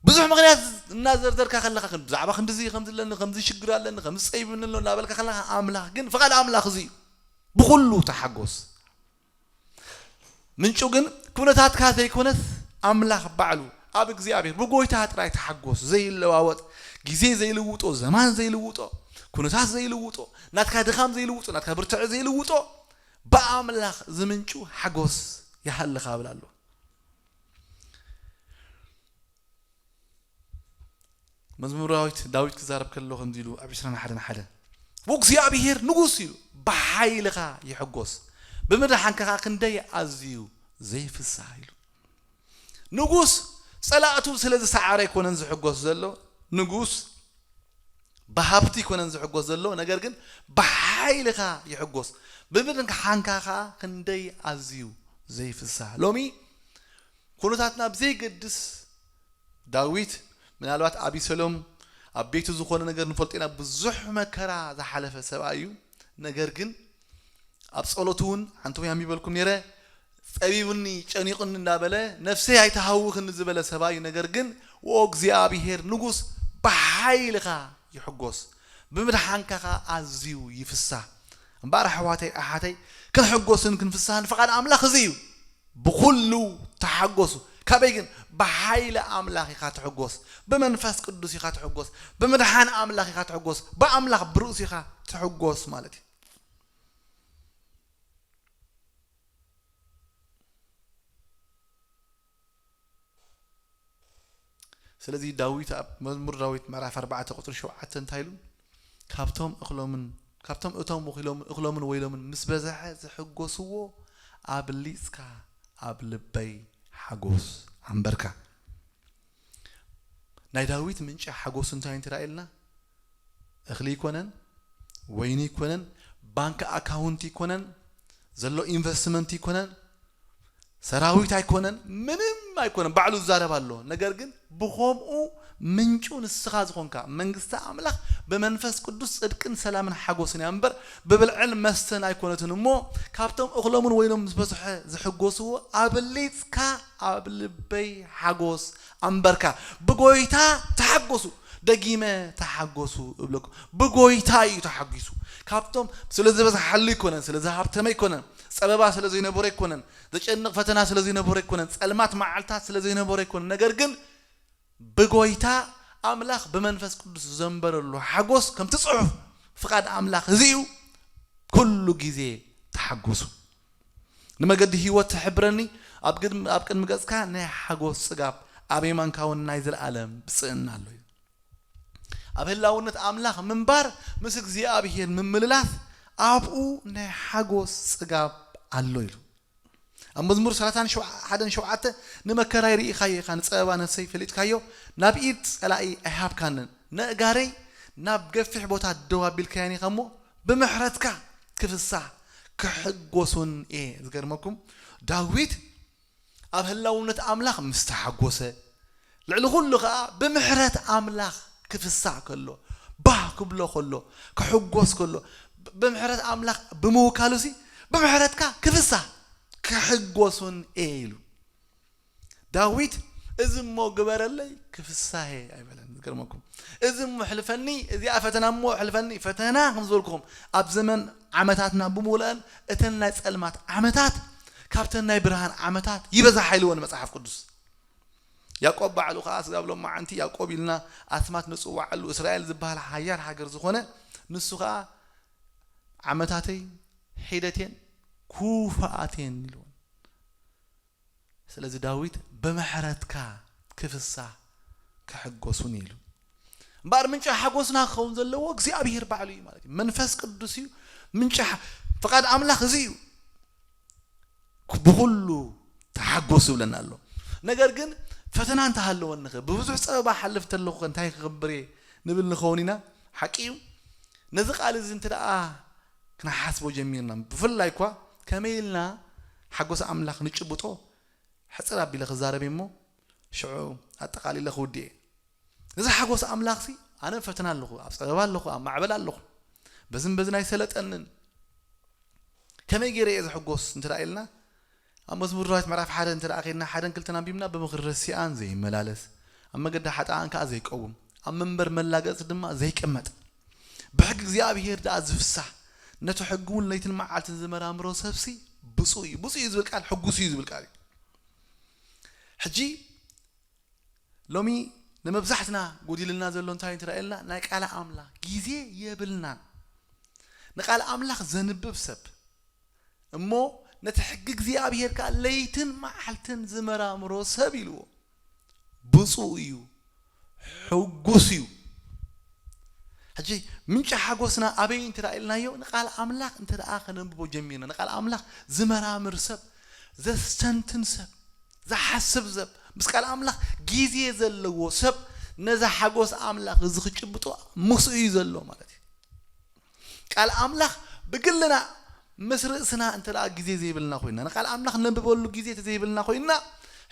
ብዙሕ ምኽንያት እናዘርዘርካ ከለኻ ግን ብዛዕባ ክንድዚ ከምዚ ኣለኒ ከምዚ ሽግር ኣለኒ ከምዚ ጸይብኒ ኣሎ እናበልካ ከለኻ ኣምላኽ ግን ፍቓድ ኣምላኽ እዚ እዩ። ብኹሉ ተሓጎስ። ምንጩ ግን ኩነታትካ ዘይኮነስ ኣምላኽ ባዕሉ ኣብ እግዚኣብሔር ብጎይታ ጥራይ ተሓጎስ። ዘይለዋወጥ፣ ግዜ ዘይልውጦ፣ ዘማን ዘይልውጦ፣ ኩነታት ዘይልውጦ፣ ናትካ ድኻም ዘይልውጦ፣ ናትካ ብርትዐ ዘይልውጦ ብኣምላኽ ዝምንጩ ሓጎስ ይሃልኻ እብል ኣሎ። መዝሙራዊት ዳዊት ክዛረብ ከሎ ከምዚ ኢሉ ኣብ ዕስራን ሓደን ሓደ፣ "ወእግዚኣብሔር ንጉስ" ኢሉ፣ "ብሓይልኻ ይሕጎስ፣ ብምድሓንካ ኸዓ ክንደይ ኣዝዩ ዘይፍሳህ" ኢሉ። ንጉስ ጸላእቱ ስለ ዝሰዓረ ኣይኮነን ዝሕጎስ ዘሎ፣ ንጉስ ብሃብቲ ኣይኮነን ዝሕጎስ ዘሎ፣ ነገር ግን ብሓይልኻ ይሕጎስ፣ ብምድሓንካ ኸዓ ክንደይ ኣዝዩ ዘይፍሳህ። ሎሚ ኩነታትና ብዘይገድስ ዳዊት ምናልባት ኣቢሰሎም ኣብ ቤቱ ዝኾነ ነገር ንፈልጦ ኢና። ብዙሕ መከራ ዝሓለፈ ሰብኣይ እዩ። ነገር ግን ኣብ ጸሎቱ እውን ሓንቲ ወይ ኣንቢበልኩም ነይረ፣ "ጸቢቡኒ፣ ጨኒቑኒ" እንዳበለ፣ "ነፍሰይ ኣይትሃውኽኒ" ዝበለ ሰብኣይ እዩ። ነገር ግን "ወእግዚኣብሔር ንጉስ ብሓይልኻ ይሕጎስ፣ ብምድሓንካ ኸኣ ኣዝዩ ይፍሳህ።" እምበኣር ኣሕዋተይ ኣሓተይ ክንሕጎስን ክንፍሳህን ፍቓድ ኣምላኽ እዚ እዩ። ብኹሉ ተሓጎሱ። ካበይ ግን? ብሓይሊ ኣምላኽ ኢኻ ትሕጎስ። ብመንፈስ ቅዱስ ኢኻ ትሕጎስ። ብምድሓን ኣምላኽ ኢኻ ትሕጎስ። ብኣምላኽ ብርእሱ ኢኻ ትሕጎስ ማለት እዩ። ስለዚ ዳዊት ኣብ መዝሙር ዳዊት ምዕራፍ ኣርባዕተ ቁፅሪ ሸውዓተ እንታይ ኢሉ? ካብቶም እኽሎምን ካብቶም እቶም እኽሎም- እኽሎምን ወይሎምን ምስ በዝሐ ዝሕጎስዎ ኣብሊፅካ ኣብ ልበይ ሓጎስ ኣንበርካ። ናይ ዳዊት ምንጪ ሓጎስ እንታይ እንተዳ ኢልና፣ እኽሊ ይኮነን፣ ወይኒ ይኮነን፣ ባንክ ኣካውንት ይኮነን፣ ዘሎ ኢንቨስትመንት ይኮነን፣ ሰራዊት ኣይኮነን፣ ምንም ኣይኮነን። ባዕሉ ዝዛረብ ኣሎ። ነገር ግን ብኸምኡ ምንጩ ንስኻ ዝኾንካ መንግስቲ ኣምላኽ ብመንፈስ ቅዱስ ጽድቅን ሰላምን ሓጎስን እያ እምበር ብብልዕን መስተን ኣይኮነትን እሞ፣ ካብቶም እኽሎምን ወይኖም ምስ በዝሐ ዝሕጎስዎ ኣብሊጽካ ኣብ ልበይ ሓጎስ ኣንበርካ። ብጎይታ ተሓጎሱ። ደጊመ ተሓጎሱ እብለኩም። ብጎይታ እዩ ተሓጒሱ። ካብቶም ስለ ዝበዝሓሉ ኣይኮነን፣ ስለ ዝሃብተመ ኣይኮነን፣ ጸበባ ስለ ዘይነበሮ ኣይኮነን፣ ዘጨንቕ ፈተና ስለ ዘይነበሮ ኣይኮነን፣ ጸልማት መዓልታት ስለ ዘይነበሮ ኣይኮነን። ነገር ግን ብጎይታ ኣምላኽ ብመንፈስ ቅዱስ ዘንበረሉ ሓጎስ ከምቲ ጽሑፍ ፍቓድ ኣምላኽ እዚ እዩ። ኩሉ ግዜ ተሓጎሱ። ንመገዲ ህይወት ትሕብረኒ፣ ኣብ ግድም- ኣብ ቅድሚ ገጽካ ናይ ሓጎስ ጽጋብ፣ ኣብ የማንካ እውን ናይ ዘለኣለም ብጽእና ኣሎ እዩ። ኣብ ህላውነት ኣምላኽ ምንባር ምስ እግዚኣብሔር ምምልላስ ኣብኡ ናይ ሓጎስ ጽጋብ ኣሎ ኢሉ። ኣብ መዝሙር ሰላሳን ሸውዓተ ንመከራይ ርኢኻዮ ኢኻ፣ ንጸበባ ነፍሰይ ፈሊጥካዮ፣ ናብ ኢድ ጸላኢ ኣይሃብካንን፣ ነእጋረይ ናብ ገፊሕ ቦታ ደው ኣቢልካያን ኢኻ እሞ ብምሕረትካ ክፍሳህ ክሕጎሱን እየ። ዝገርመኩም ዳዊት ኣብ ህላውነት ኣምላኽ ምስ ተሓጎሰ፣ ልዕሊ ኩሉ ኸዓ ብምሕረት ኣምላኽ ክፍሳህ ከሎ፣ ባህ ክብሎ ከሎ፣ ክሕጎስ ከሎ፣ ብምሕረት ኣምላኽ ብምውካሉሲ ብምሕረትካ ክፍሳህ ክሕጎሱን እየ ኢሉ። ዳዊት እዚ እሞ ግበረለይ ክፍሳሄ ኣይበለን። ዝገርመኩም እዚ እሞ ሕልፈኒ፣ እዚኣ ፈተና እሞ ሕልፈኒ። ፈተና ከም ዝበልኩም ኣብ ዘመን ዓመታትና ብምሉአን እተን ናይ ጸልማት ዓመታት ካብተን ናይ ብርሃን ዓመታት ይበዛሓ ኢልዎ ንመጽሓፍ ቅዱስ። ያዕቆብ ባዕሉ ከዓ ስጋብ ሎማዓንቲ ያዕቆብ ኢልና ኣስማት ንጽዋዓሉ እስራኤል ዝበሃል ሓያል ሃገር ዝኾነ ንሱ ከዓ ዓመታተይ ሒደቴን ኩፋኣቴን ኢልዎ። ስለዚ ዳዊት ብምሕረትካ ክፍሳ ክሕጎሱን ኢሉ። እምበኣር ምንጪ ሓጎስና ክኸውን ዘለዎ እግዚኣብሔር ባዕሉ እዩ ማለት እዩ። መንፈስ ቅዱስ እዩ ምንጪ ሓ- ፍቓድ ኣምላኽ እዚ እዩ። ብኩሉ ተሓጎሱ ይብለና ኣሎ። ነገር ግን ፈተና እንተሃለወኒ ኸ፣ ብብዙሕ ጸበባ ሓልፍ ተለኹ ኸ እንታይ ክገብር እየ ንብል ንኸውን ኢና። ሓቂ እዩ። ነዚ ቃል እዚ እንተ ደኣ ክንሓስቦ ጀሚርና፣ ብፍላይ እኳ ከመይ ኢልና ሓጎስ ኣምላኽ ንጭብጦ ሕጽር ኣቢለ ክዛረብ እየ እሞ ሽዑ ኣጠቓሊለ ክውድእ እየ። እዚ ሓጎስ ኣምላኽሲ ኣነ ፈተና ኣለኹ፣ ኣብ ጸበባ ኣለኹ፣ ኣብ ማዕበል ኣለኹ፣ በዝን በዝን ኣይሰለጠንን፣ ከመይ ገይረ እየ ዝሕጎስ እንተ ደኣ ኢልና፣ ኣብ መዝሙር ዳዊት ምዕራፍ ሓደ እንተ ደኣ ኸይድና ሓደን ክልተን ኣንቢብና፣ ብምኽሪ ረሲኣን ዘይመላለስ፣ ኣብ መገዲ ሓጥኣን ከኣ ዘይቀውም፣ ኣብ መንበር መላገጽቲ ድማ ዘይቅመጥ፣ ብሕጊ እግዚኣብሔር ደኣ ዝፍሳህ፣ ነቲ ሕጊ እውን ለይትን መዓልትን ዝመራምሮ ሰብሲ ብፁዕ እዩ። ብፁዕ እዩ ዝብል ቃል ሕጉስ እዩ ዝብል ቃል እዩ። ሕጂ ሎሚ ንመብዛሕትና ጎዲልና ዘሎ እንታይ እንተ ኢልና፣ ናይ ቃል ኣምላኽ ግዜ የብልናን። ንቃል ኣምላኽ ዘንብብ ሰብ እሞ ነቲ ሕጊ እግዚኣብሔር ከኣ ለይትን መዓልትን ዝመራምሮ ሰብ ኢልዎ። ብፁዕ እዩ፣ ሕጉስ እዩ። ሕጂ ምንጪ ሓጎስና ኣበይ እንተ ኢልናዮ፣ ንቃል ኣምላኽ እንተ ደኣ ከነንብቦ ጀሚርና፣ ንቃል ኣምላኽ ዝመራምር ሰብ፣ ዘስተንትን ሰብ፣ ዝሓስብ ሰብ፣ ምስ ቃል ኣምላኽ ግዜ ዘለዎ ሰብ ነዚ ሓጎስ ኣምላኽ እዚ ክጭብጦ ምስኡ እዩ ዘሎ ማለት እዩ። ቃል ኣምላኽ ብግልና ምስ ርእስና እንተ ደኣ ግዜ ዘይብልና ኮይና፣ ንቃል ኣምላኽ ነንብበሉ ግዜ እንተ ዘይብልና ኮይና፣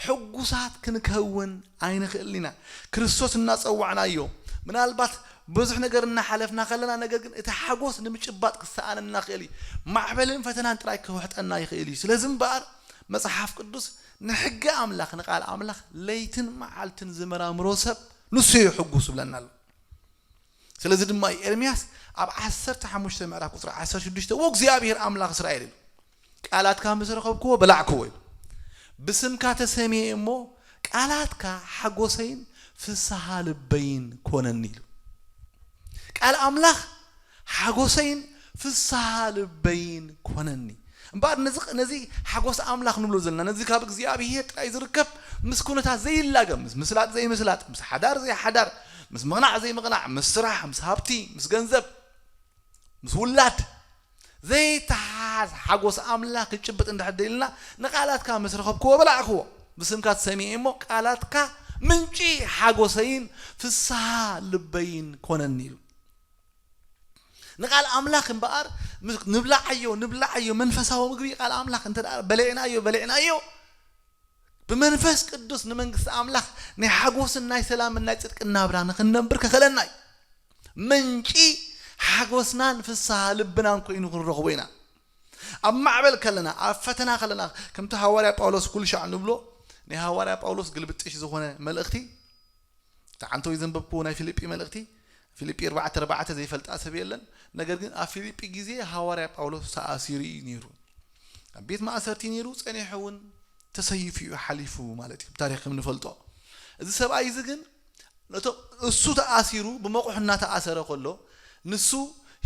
ሕጉሳት ክንከውን ኣይንኽእልን ኢና። ክርስቶስ እናጸዋዕናዮ፣ ምናልባት ብዙሕ ነገር እናሓለፍና ከለና፣ ነገር ግን እቲ ሓጎስ ንምጭባጥ ክሰኣነና ይኽእል እዩ። ማዕበልን ፈተናን ጥራይ ክውሕጠና ይኽእል እዩ። ስለዚ እምበኣር መጽሓፍ ቅዱስ ንሕጊ ኣምላኽ፣ ንቃል ኣምላኽ ለይትን መዓልትን ዝመራምሮ ሰብ ንሱ እዩ ሕጉስ ይብለና ኣሎ። ስለዚ ድማ እዩ ኤርምያስ ኣብ ዓሰርተ ሓሙሽተ ምዕራፍ ቁጽሪ ዓሰርተ ሽዱሽተ፣ "ወእግዚኣብሔር ኣምላኽ እስራኤል" ኢሉ፣ "ቃላትካ ምስ ረኸብክዎ በላዕክዎ" ኢሉ። "ብስምካ ተሰምየ እሞ ቃላትካ ሓጎሰይን ፍስሃ ልበይን ኮነኒ" ኢሉ። ቃል ኣምላኽ ሓጎሰይን ፍስሃ ልበይን ኮነኒ። እምበኣር ነዚ ነዚ ሓጎስ ኣምላኽ ንብሎ ዘለና፣ ነዚ ካብ እግዚኣብሔር ጥራይ ዝርከብ ምስ ኩነታት ዘይላገም፣ ምስ ምስላጥ ዘይምስላጥ፣ ምስ ሓዳር ዘይሓዳር፣ ምስ ምቕናዕ ዘይምቕናዕ፣ ምስ ስራሕ፣ ምስ ሃብቲ፣ ምስ ገንዘብ፣ ምስ ውላድ ዘይተሓዝ ሓጎስ ኣምላኽ ክጭብጥ እንድሕር ደሊና፣ ንቃላትካ ምስ ረኸብክዎ በላዕክዎ። ብስምካ ተሰሚዐ እሞ፣ ቃላትካ ምንጪ ሓጎሰይን ፍስሃ ልበይን ኮነኒ ኢሉ። ንቃል ኣምላኽ እምበኣር፣ ምስ-፣ ንብላዓዮ፣ ንብላዓዮ፣ መንፈሳዊ ምግቢ ቃል ኣምላኽ እንተ ደኣ በሊዕናዮ፣ በሊዕናዮ፣ ብመንፈስ ቅዱስ ንመንግስቲ ኣምላኽ ናይ ሓጎስን ናይ ሰላምን ናይ ጽድቅን ናብራ ንኽንነብር ከኽእለና እዩ። ምንጪ ሓጎስናን ፍስሃ ልብናን ኮይኑ ክንረኽቦ ኢና። ኣብ ማዕበል ከለና፣ ኣብ ፈተና ከለና፣ ከምቲ ሃዋርያ ጳውሎስ ኩሉ ሻዕ ንብሎ፣ ናይ ሃዋርያ ጳውሎስ ግልብጥሽ ዝኾነ መልእኽቲ፣ እቲ ዓንተው ዘንበብክዎ ናይ ፊልጲ መልእኽቲ፣ ፊልጲ ኣርባዕተ ኣርባዕተ ዘይፈልጣ ሰብ የለን። ነገር ግን ኣብ ፊልጲ ግዜ ሃዋርያ ጳውሎስ ተኣሲሩ እዩ ነይሩ። ኣብ ቤት ማእሰርቲ ነይሩ፣ ጸኒሑ እውን ተሰይፉ እዩ ሓሊፉ ማለት እዩ፣ ብታሪኽ ከም ንፈልጦ። እዚ ሰብኣይ እዚ ግን ነቶም እሱ ተኣሲሩ ብመቑሕ እናተኣሰረ ከሎ፣ ንሱ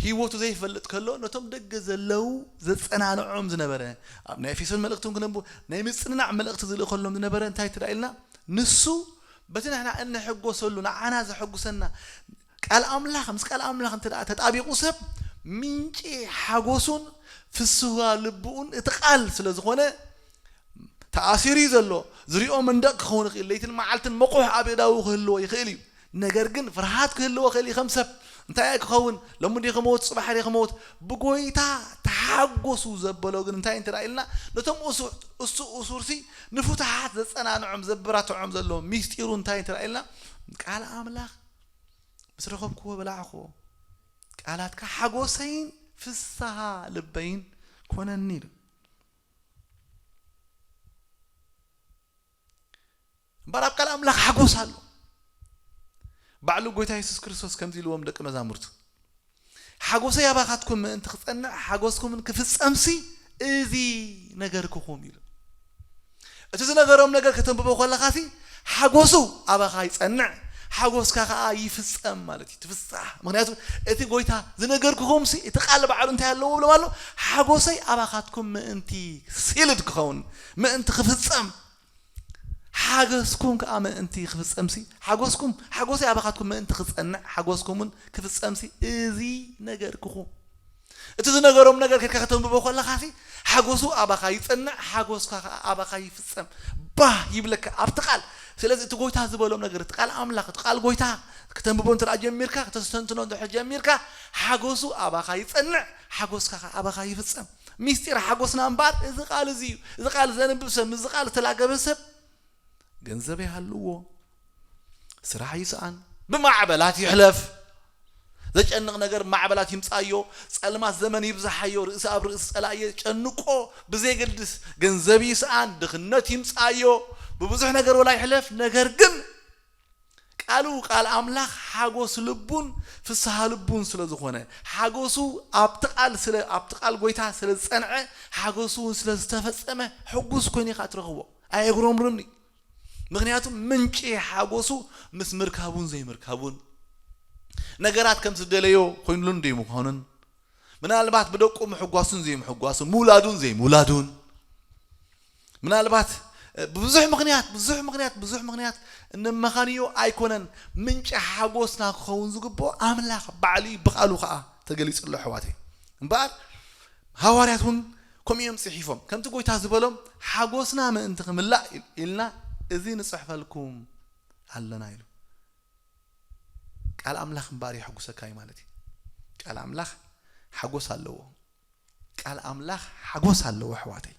ህይወቱ ዘይፈልጥ ከሎ፣ ነቶም ደገ ዘለዉ ዘጸናንዖም ዝነበረ፣ ኣብ ናይ ኤፌሶን መልእኽቲ እውን ክነንብብ፣ ናይ ምጽንናዕ መልእኽቲ ዝልእኸሎም ዝነበረ እንታይ ትዳ ኢልና? ንሱ በቲ ንሕና እንሕጎሰሉ፣ ንዓና ዘሐጉሰና ቃል ኣምላኽ፣ ምስ ቃል ኣምላኽ እንተ ደኣ ተጣቢቑ ሰብ፣ ምንጪ ሓጎሱን ፍስዋ ልብኡን እቲ ቃል ስለ ዝኾነ፣ ተኣሲሩ እዩ ዘሎ። ዝሪኦ መንደቕ ክኸውን ይኽእል፣ ለይትን መዓልትን መቑሕ ኣብ ኣእዳዉ ክህልዎ ይኽእል እዩ። ነገር ግን ፍርሃት ክህልዎ ክእል እዩ ከም ሰብ። እንታይ እየ ክኸውን? ሎሚ ድየ ክመውት? ጽባሕ ድየ ክመውት? ብጎይታ ተሓጎሱ ዘበሎ ግን እንታይ እንተ ደኣ ኢልና፣ ነቶም እሱ-፣ እሱ እሱርሲ ንፍቱሓት ዘጸናንዖም፣ ዘበራትዖም ዘሎ ሚስጢሩ እንታይ እንተ ደኣ ኢልና፣ ቃል ኣምላኽ ምስ ረኸብክዎ በላዕክዎ። ቃላትካ ሓጎሰይን ፍስሃ ልበይን ኮነኒ ኢሉ። እምበኣር ኣብ ቃል ኣምላኽ ሓጎስ ኣሎ። ባዕሉ ጎይታ የሱስ ክርስቶስ ከምዚ ኢልዎም ደቂ መዛሙርቱ፣ "ሓጎሰይ ኣባኻትኩም ምእንቲ ክጸንዕ፣ ሓጎስኩምን ክፍጸምሲ እዚ ነገርክኹም" ኢሉ። እቲ ዝነገሮም ነገር ከተንብቦ ከለኻሲ፣ ሓጎሱ ኣባኻ ይጸንዕ፣ ሓጎስካ ከኣ ይፍጸም ማለት እዩ፣ ትፍጻሕ። ምኽንያቱ እቲ ጎይታ ዝነገርክኹምሲ፣ እቲ ቃል ባዕሉ እንታይ ኣለዎ ብሎም ኣሎ? "ሓጎሰይ ኣባኻትኩም ምእንቲ ሲልድ ክኸውን፣ ምእንቲ ክፍጸም፣ ሓገዝኩም ከኣ ምእንቲ ክፍጸምሲ፣ ሓጎስኩም፣ ሓጎሰይ ኣባኻትኩም ምእንቲ ክጸንዕ፣ ሓጎስኩምን ክፍጸምሲ እዚ ነገርክኹም." እቲ ዝነገሮም ነገር ከድካ ከተንብቦ ከለኻሲ፣ ሓጎሱ ኣባኻ ይጸንዕ፣ ሓጎስካ ከኣ ኣባኻ ይፍጸም። ባህ ይብለካ ኣብቲ ቃል። ስለዚ እቲ ጎይታ ዝበሎም ነገር፣ እቲ ቃል ኣምላኽ፣ እቲ ቃል ጎይታ ከተንብቦ እንተ ደኣ ጀሚርካ፣ ከተስተንትኖ እንድሕር ጀሚርካ፣ ሓጎሱ ኣባኻ ይጸንዕ፣ ሓጎስካ ከኣ ኣባኻ ይፍጸም። ሚስጢር ሓጎስና እምበኣር እዚ ቃል እዚ እዩ። እዚ ቃል ዘንብብ ሰብ፣ ምስዚ ቃል ዝተላገበ ሰብ ገንዘብ ይሃልዎ፣ ስራሕ ይስኣን፣ ብማዕበላት ይሕለፍ። ዘጨንቕ ነገር ማዕበላት ይምጻዮ፣ ጸልማት ዘመን ይብዝሓዮ፣ ርእሲ ኣብ ርእሲ ጸላኢ የጨንቆ፣ ብዘይገድስ ገንዘብ ይስኣን፣ ድኽነት ይምጻዮ፣ ብብዙሕ ነገር ወላ ይሕለፍ። ነገር ግን ቃሉ፣ ቃል ኣምላኽ ሓጎስ ልቡን ፍስሃ ልቡን ስለ ዝኾነ፣ ሓጎሱ ኣብቲ ቃል ስለ፣ ኣብቲ ቃል ጎይታ ስለ ዝጸንዐ፣ ሓጎሱ እውን ስለ ዝተፈጸመ፣ ሕጉስ ኮይኑ ኢኻ ትረኽቦ። ኣየጉረምርምኒ። ምኽንያቱ ምንጪ ሓጎሱ ምስ ምርካቡን ዘይምርካቡን፣ ነገራት ከም ዝደለዮ ኮይኑሉን ዘይምዃኑን፣ ምናልባት ብደቁ ምሕጓሱን ዘይምሕጓሱን፣ ምውላዱን ዘይምውላዱን፣ ምናልባት፣ እ፣ ብብዙሕ ምኽንያት፣ ብዙሕ ምኽንያት፣ ብዙሕ ምኽንያት እንመኻንዮ ኣይኮነን። ምንጪ ሓጎስና ክኸውን ዝግብኦ ኣምላኽ ባዕሉ እዩ፣ ብቓሉ ኸኣ ተገሊጹ ኣሎ፣ ኣሕዋተይ። እምበኣር ሃዋርያት እውን ከምኡ እዮም ጽሒፎም። ከምቲ ጎይታ ዝበሎም፣ "ሓጎስና ምእንቲ ክምላእ ኢል-፣ ኢልና እዚ ንጽሕፈልኩም ኣለና" ኢሉ። ቃል ኣምላኽ እምበኣር የሐጉሰካ እዩ ማለት እዩ። ቃል ኣምላኽ ሓጎስ ኣለዎ። ቃል ኣምላኽ ሓጎስ ኣለዎ፣ ኣሕዋተይ።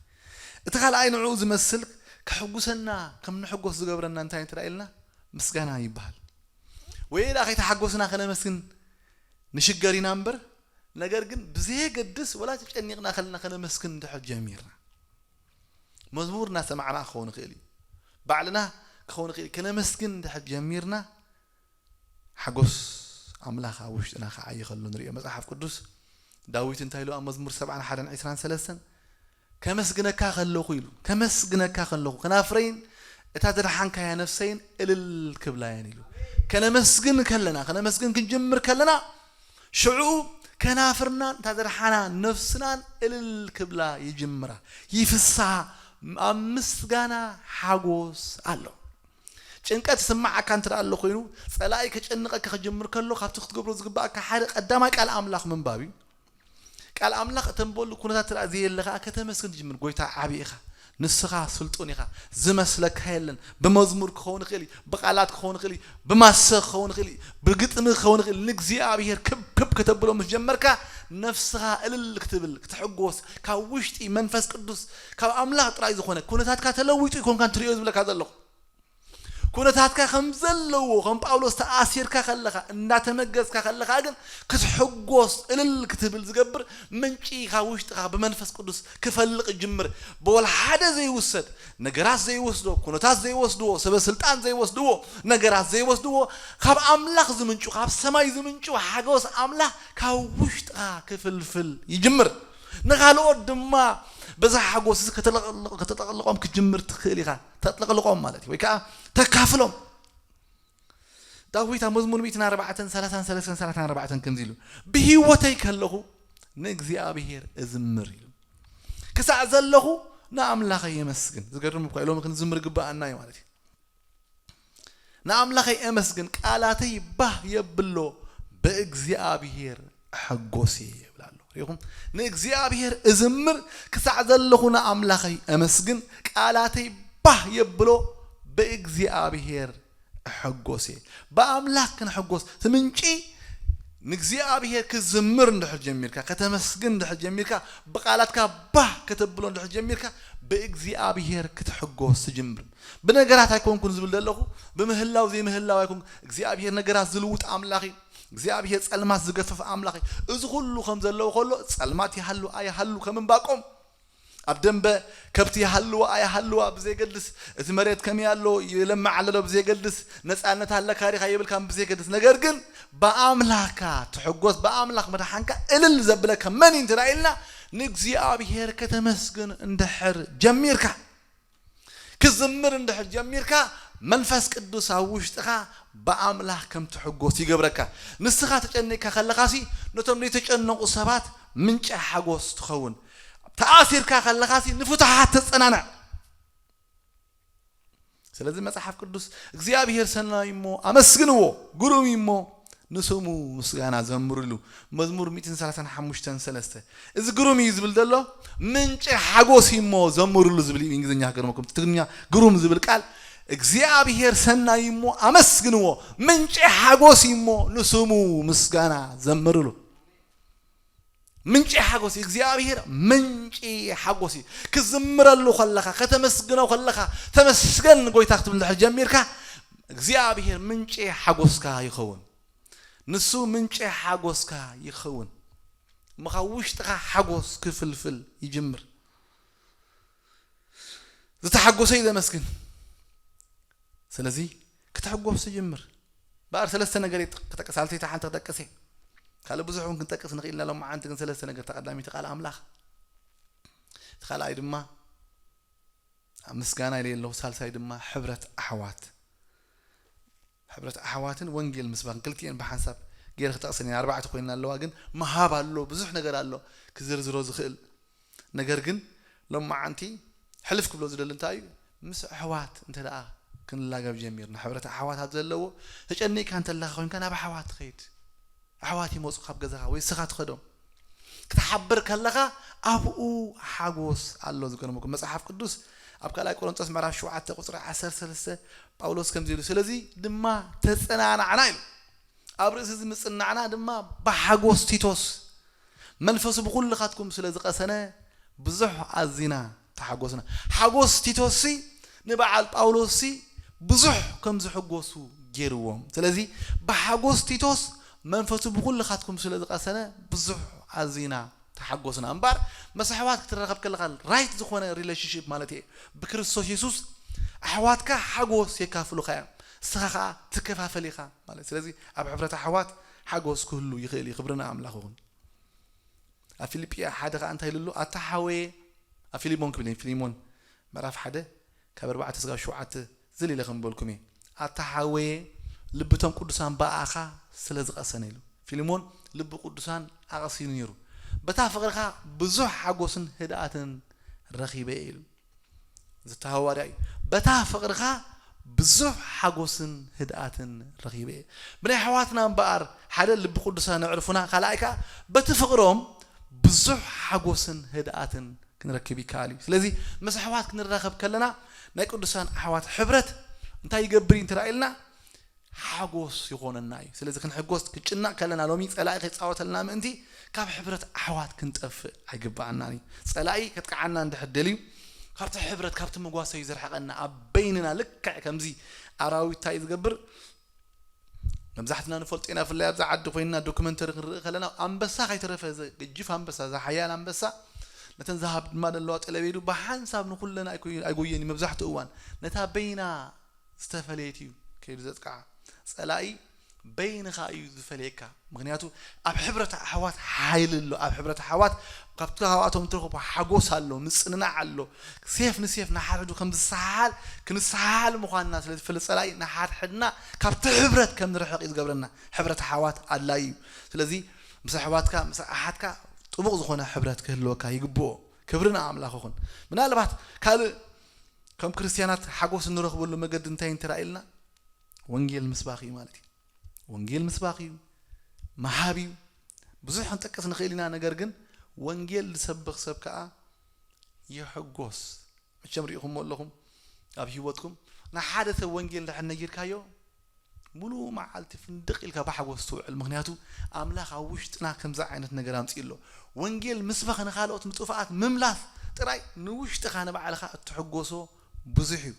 እቲ ካልኣይ ንዕኡ ዝመስል ከሕጉሰና፣ ከም ንሕጎስ ዝገብረና እንታይ እንተ ኢልና፣ ምስጋና ይበሃል። ወይ ደኣ ከይተሓጎስና ከነመስግን ንሽገር ኢና እምበር፣ ነገር ግን ብዘየገድስ ወላ ተጨኒቕና ከለና ከነመስግን እንድሕር ጀሚርና፣ መዝሙር እናሰማዕና ክኸውን ይኽእል እዩ። ባዕልና ክኸውን ይኽእል እዩ። ከነመስግን እንድሕር ጀሚርና፣ ሓጎስ ኣምላኽ ኣብ ውሽጥና ክዓዪ ከሎ ንሪኦ። መጽሓፍ ቅዱስ ዳዊት እንታይ ኢሉ ኣብ መዝሙር ሰብዓን ሓደን ዕስራን ሰለስተን፣ "ከመስግነካ ከለኹ" ኢሉ፣ "ከመስግነካ ከለኹ ከናፍረይን እታ ዘድሓንካያ ነፍሰይን እልል ክብላ እየን" ኢሉ። ከነመስግን ከለና፣ ከነመስግን ክንጅምር ከለና፣ ሽዑ ከናፍርናን እታ ዘድሓና ነፍስናን እልል ክብላ ይጅምራ፣ ይፍስሃ፣ ኣብ ምስጋና ሓጎስ ኣሎ። ጭንቀት ይስምዓካ እንተ ኣሎ ኮይኑ፣ ጸላኢ ከጨንቐካ ክጅምር ከሎ፣ ካብቲ ክትገብሮ ዝግባኣካ ሓደ ቀዳማይ ቃል ኣምላኽ ምንባብ እዩ። ቃል ኣምላኽ እተንበሉ ኩነታት ትረኣ ዘየለ ከኣ ከተመስግን ትጅምር። ጎይታ ዓቢ ኢኻ፣ ንስኻ ስልጡን ኢኻ፣ ዝመስለካ የለን። ብመዝሙር ክኸውን ይኽእል እዩ፣ ብቃላት ክኸውን ይኽእል እዩ፣ ብማሰ ክኸውን ይኽእል እዩ፣ ብግጥሚ ክኸውን ይኽእል። ንእግዚኣብሔር ክብ ክብ ከተብሎ ምስ ጀመርካ፣ ነፍስኻ እልል ክትብል ክትሕጎስ፣ ካብ ውሽጢ መንፈስ ቅዱስ ካብ ኣምላኽ ጥራይ ዝኾነ ኩነታትካ ተለዊጡ ይኮንካን ትሪኦ ዝብለካ ዘለኹ። ኩነታትካ ከም ዘለዎ፣ ከም ጳውሎስ ተኣሲርካ ከለኻ፣ እንዳተመገዝካ ከለኻ ግን ክትሕጎስ፣ እልል ክትብል ዝገብር ምንጪ ካብ ውሽጥኻ ብመንፈስ ቅዱስ ክፈልቕ ይጅምር። ብወላ ሓደ ዘይውሰድ ነገራት ዘይወስዶ፣ ኩነታት ዘይወስድዎ፣ ሰበ ስልጣን ዘይወስድዎ፣ ነገራት ዘይወስድዎ፣ ካብ ኣምላኽ ዝምንጩ፣ ካብ ሰማይ ዝምንጩ ሓጎስ ኣምላኽ ካብ ውሽጥኻ ክፍልፍል ይጅምር። ንኻልኦት ድማ በዛ ሓጎስ እዚ ከተለቕልቕ-፣ ከተጠቕልቖም ክትጅምር ትኽእል ኢኻ። ተጥለቕልቖም ማለት እዩ፣ ወይ ከዓ ተካፍሎም። ዳዊት ኣብ መዝሙር ሚእትን ኣርባዕተን፣ ሰላሳን ሰለስተን፣ ሰላሳን ኣርባዕተን ከምዚ ኢሉ፣ "ብህይወተይ ከለኹ ንእግዚኣብሔር እዝምር" ኢሉ። "ክሳዕ ዘለኹ ንኣምላኸይ የመስግን።" ዝገርም እኳ እዩ፣ ሎሚ ክንዝምር ግባኣና እዩ ማለት እዩ። "ንኣምላኸይ እመስግን፣ ቃላተይ ባህ የብሎ፣ ብእግዚኣብሔር እሕጎስ እየ" ይብል ኣሎ። ሪኢኹም? "ንእግዚኣብሔር እዝምር፣ ክሳዕ ዘለኹ ንኣምላኸይ እመስግን፣ ቃላተይ ባህ የብሎ፣ ብእግዚኣብሔር እሕጎስ እየ።" ብኣምላኽ ክንሕጎስ፣ እቲ ምንጪ ንእግዚኣብሔር ክትዝምር እንድሕር ጀሚርካ፣ ከተመስግን እንድሕር ጀሚርካ፣ ብቃላትካ ባህ ከተብሎ እንድሕር ጀሚርካ፣ ብእግዚኣብሔር ክትሕጎስ ትጅምር። ብነገራት ኣይኮንኩን ዝብል ዘለኹ፣ ብምህላው ዘይምህላው ኣይኮንኩን። እግዚኣብሔር ነገራት ዝልውጥ ኣምላኽ እዩ። እግዚኣብሔር ጸልማት ዝገፍፍ ኣምላኽ እዩ። እዚ ኩሉ ከም ዘለዎ ከሎ፣ ጸልማት ይሃሉ ኣይሃሉ፣ ከም እምባቆም ኣብ ደንበ ከብቲ ይሃልዋ ኣይሃልዋ ብዘይገድስ፣ እቲ መሬት ከመይ ኣሎ ይለምዕ ኣሎ ብዘይገድስ፣ ነጻነት ኣለካ ዲኻ የብልካን ብዘይገድስ፣ ነገር ግን ብኣምላኽካ ትሕጎስ፣ ብኣምላኽ ምድሓንካ እልል ዘብለካ መን እዩ እንተ ኢልና፣ ንእግዚኣብሔር ከተመስግን እንድሕር ጀሚርካ፣ ክዝምር እንድሕር ጀሚርካ፣ መንፈስ ቅዱስ ኣብ ውሽጥኻ ብኣምላኽ ከም ትሕጎስ ይገብረካ። ንስኻ ተጨኒቕካ ከለኻሲ፣ ነቶም ዘይተጨነቑ ሰባት ምንጪ ሓጎስ ትኸውን። ተኣሲርካ ከለኻሲ፣ ንፍቱሓት ተጸናንዕ። ስለዚ መጽሓፍ ቅዱስ፣ "እግዚኣብሔር ሰናይ እሞ ኣመስግንዎ፣ ግሩም እዩ እሞ ንስሙ ምስጋና ዘምሩ" ኢሉ። መዝሙር ሚእትን ሰላሳን ሓሙሽተን ሰለስተ። እዚ ግሩም እዩ ዝብል ዘሎ፣ "ምንጪ ሓጎስ እዩ እሞ ዘምሩሉ" ዝብል እዩ ብእንግሊዝኛ፣ ክገርመኩም። ትግርኛ ግሩም ዝብል ቃል፣ "እግዚኣብሔር ሰናይ እዩ እሞ ኣመስግንዎ፣ ምንጪ ሓጎስ እዩ እሞ ንስሙ ምስጋና ዘምሩሉ።" ምንጪ ሓጎስ እዩ። እግዚኣብሔር ምንጪ ሓጎስ እዩ። ክዝምረሉ ከለኻ፣ ከተመስግኖ ከለኻ፣ "ተመስገን ጎይታ" ክትብል እንድሕር ጀሚርካ፣ እግዚኣብሔር ምንጪ ሓጎስካ ይኸውን። ንሱ ምንጪ ሓጎስካ ይኸውን። እሞ ካብ ውሽጥኻ ሓጎስ ክፍልፍል ይጅምር። "ዝተሓጎሰ እዩ ዘመስግን።" ስለዚ ክትሕጎስ ትጅምር። እምበኣር ሰለስተ ነገር እየ ክጠቅስ፣ ሳልሰይቲ ሓንቲ ክጠቅስ እየ። ካልእ ብዙሕ እውን ክንጠቅስ ንኽእል ኢና፣ ሎማዓንቲ ግን ሰለስተ ነገር። ተቐዳሚቲ ቃል ኣምላኽ፣ እቲ ካልኣይ ድማ ኣብ ምስጋና ኢለ ኣለኹ፣ ሳልሳይ ድማ ሕብረት ኣሕዋት። ሕብረት ኣሕዋትን ወንጌል ምስባኽን ክልቲኤን ብሓንሳብ ገይረ ክጠቕሰን እየ። ኣርባዕተ ኮይነን ኣለዋ፣ ግን ምሃብ ኣሎ፣ ብዙሕ ነገር ኣሎ ክዝርዝሮ ዝኽእል። ነገር ግን ሎማዓንቲ ሕልፍ ክብሎ ዝደሊ እንታይ እዩ? ምስ ኣሕዋት እንተ ደኣ ክንላገብ ጀሚርና፣ ሕብረት ኣሕዋት ኣብ ዘለዎ፣ ተጨኒቕካ እንተለኻ ኮይንካ ናብ ኣሕዋት ትኸይድ። ኣሕዋት ይመጹ ካብ ገዛኻ ወይ ንስኻ ትኸዶም። ክትሓብር ከለኻ ኣብኡ ሓጎስ ኣሎ። ዝገርመኩም መጽሓፍ ቅዱስ ኣብ ካልኣይ ቆሮንቶስ ምዕራፍ ሸውዓተ ቁጽሪ ዓሰርተ ሰለስተ ጳውሎስ ከምዚ ኢሉ፣ "ስለዚ ድማ ተጸናናዕና" ኢሉ። ኣብ ርእሲ እዚ ምጽንናዕና ድማ ብሓጎስ ቲቶስ፣ መንፈሱ ብኹልኻትኩም ስለ ዝቐሰነ ብዙሕ ኣዚና ተሓጎስና። ሓጎስ ቲቶስሲ ንበዓል ጳውሎስሲ ብዙሕ ከም ዝሕጎሱ ገይርዎም። ስለዚ ብሓጎስ ቲቶስ መንፈሱ ብኹልኻትኩም ስለ ዝቐሰነ ብዙሕ ኣዚና ተሓጎስና። እምበኣር ምስ ኣሕዋት ክትራኸብ ከለኻ፣ ራይት ዝኾነ ሪሌሽንሺፕ ማለት እየ፣ ብክርስቶስ የሱስ ኣሕዋትካ ሓጎስ የካፍሉኻ እዮም፣ ንስኻ ኸዓ ትከፋፈል ኢኻ ማለት። ስለዚ ኣብ ሕብረት ኣሕዋት ሓጎስ ክህሉ ይኽእል እዩ። ክብሪ ንኣምላኽ ይኹን። ኣብ ፊልጵያ ሓደ ኸዓ እንታይ ኢሉ ኣሎ? "ኣታ ሓወየ"፣ ኣብ ፊልሞን ክብል እየ፣ ፊልሞን ምዕራፍ ሓደ ካብ ኣርባዕተ ስጋብ ሸውዓተ ዝል ኢለ ከም በልኩም እየ። "ኣታ ሓወየ፣ ልቢ እቶም ቅዱሳን ብኣኻ ስለ ዝቐሰነ" ኢሉ። ፊልሞን ልቢ ቅዱሳን ኣቐሲኑ ነይሩ። "በታ ፍቕርኻ ብዙሕ ሓጎስን ህድኣትን ረኺበ" ኢሉ። ዝተሃዋርያ እዩ። በታ ፍቕርኻ ብዙሕ ሓጎስን ህድኣትን ረኺበ እየ። ብናይ ኣሕዋትና እምበኣር ሓደ ልቢ ቅዱሳን ኣዕርፉና፣ ካልኣይ ከኣ በቲ ፍቕሮም ብዙሕ ሓጎስን ህድኣትን ክንረክብ ይከኣል እዩ። ስለዚ ምስ ኣሕዋት ክንራኸብ ከለና ናይ ቅዱሳን ኣሕዋት ሕብረት እንታይ ይገብር እዩ እንተራእየልና ሓጎስ ይኾነና እዩ። ስለዚ ክንሕጎስ ክጭነቕ ከለና ሎሚ ጸላኢ ከይጻወተልና ምእንቲ ካብ ሕብረት ኣሕዋት ክንጠፍእ ኣይግባኣናን እዩ። ጸላኢ ከጥቅዓና እንድሕር ደልዩ ካብቲ ሕብረት ካብቲ መጓሰዩ ዝርሕቐና ኣብ በይንና ልክዕ ከምዚ ኣራዊት እንታይ እዩ ዝገብር? መብዛሕትና ንፈልጦ ኢና። ብፍላይ ኣብዚ ዓዲ ኮይንና ዶክመንተሪ ክንርኢ ከለና ኣንበሳ ከይተረፈ እዛ ገጅፍ ኣንበሳ እዛ ሓያል ኣንበሳ ነተን ዝሃብ ድማ ዘለዋ ጠለቤዱ ብሓንሳብ ንኩለን ኣይኮይ- ኣይጎየን እዩ። መብዛሕትኡ እዋን ነታ በይና ዝተፈለየት እዩ ከይዱ ዘጥቅዓ። ጸላኢ በይንኻ እዩ ዝፈለየካ። ምክንያቱ ኣብ ሕብረት ኣሕዋት ሓይሊ ኣሎ። ኣብ ሕብረት ኣሕዋት ካብቲ ካብኣቶም ትረኽቦ ሓጎስ ኣሎ፣ ምጽንናዕ ኣሎ። ሴፍ ንሴፍ ንሓድሕዱ ከም ዝሰሓሓል ክንሰሓሓል ምዃንና ስለ ዝፈልጥ ጸላኢ ንሓድሕድና ካብቲ ሕብረት ከም ንርሕቕ እዩ ዝገብረና። ሕብረት ኣሕዋት ኣድላዪ እዩ። ስለዚ ምስ ኣሕዋትካ ምስ ኣሓትካ ጥቡቕ ዝኾነ ሕብረት ክህልወካ ይግብኦ። ክብሪ ንኣምላኽ ይኹን። ምናልባት ካልእ ከም ክርስትያናት ሓጎስ እንረኽበሉ መገዲ እንታይ እንተራእየልና ወንጌል ምስባኽ እዩ ማለት እዩ። ወንጌል ምስባኽ እዩ፣ መሃብ እዩ። ብዙሕ ክንጠቅስ ንኽእል ኢና። ነገር ግን ወንጌል ዝሰብኽ ሰብ ከኣ ይሕጎስ። መቸም ርኢኹሞ ኣለኹም ኣብ ህይወትኩም ንሓደ ሰብ ወንጌል እንድሕር ነጊርካዮ ሙሉእ መዓልቲ ፍንድቕ ኢልካ ብሓጎስ ትውዕል። ምክንያቱ ኣምላኽ ኣብ ውሽጥና ከምዚ ዓይነት ነገር ኣምፅኡ ኣሎ። ወንጌል ምስባኽ ንኻልኦት ንጥፉኣት ምምላስ ጥራይ ንውሽጥኻ ንባዕልኻ እትሕጎሶ ብዙሕ እዩ።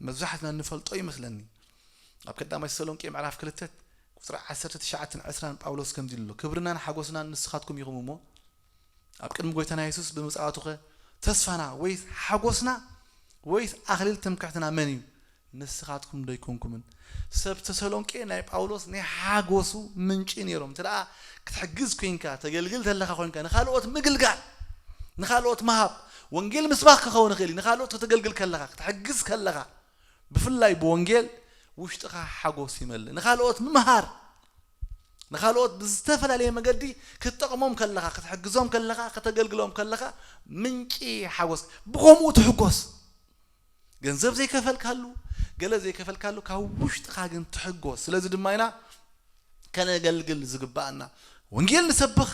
መብዛሕትና እንፈልጦ ይመስለኒ። ኣብ ቀዳማይ ተሰሎንቄ ምዕራፍ ክልተ ቁፅሪ ዓሰርተ ትሽዓተን ዕስራን ጳውሎስ ከምዚ ኢሉ ኣሎ፣ ክብርናን ሓጎስናን ንስኻትኩም ኢኹም እሞ ኣብ ቅድሚ ጎይታና የሱስ ብምጽኣቱኸ ተስፋና ወይስ ሓጎስና ወይስ ኣኽሊል ትምክሕትና መን እዩ? ንስኻትኩም ዶ ኣይኮንኩምን? ሰብ ተሰሎንቄ ናይ ጳውሎስ ናይ ሓጎሱ ምንጪ ነይሮም። እንተ ደኣ ክትሕግዝ ኮንካ፣ ተገልግል ተለኻ ኮንካ፣ ንኻልኦት ምግልጋል፣ ንኻልኦት ምሃብ፣ ወንጌል ምስባኽ ክኸውን ይኽእል እዩ። ንኻልኦት ከተገልግል ከለኻ፣ ክትሕግዝ ከለኻ፣ ብፍላይ ብወንጌል ውሽጥኻ ሓጎስ ይመልእ። ንኻልኦት ምምሃር፣ ንኻልኦት ብዝተፈላለየ መገዲ ክትጠቕሞም ከለኻ፣ ክትሕግዞም ከለኻ፣ ከተገልግሎም ከለኻ ምንጪ ሓጎስ። ብኸምኡ ትሕጎስ። ገንዘብ ዘይከፈልካሉ፣ ገለ ዘይከፈልካሉ፣ ካብ ውሽጥኻ ግን ትሕጎስ። ስለዚ ድማ ኢና ከነገልግል ዝግባኣና። ወንጌል ንሰብኽ፣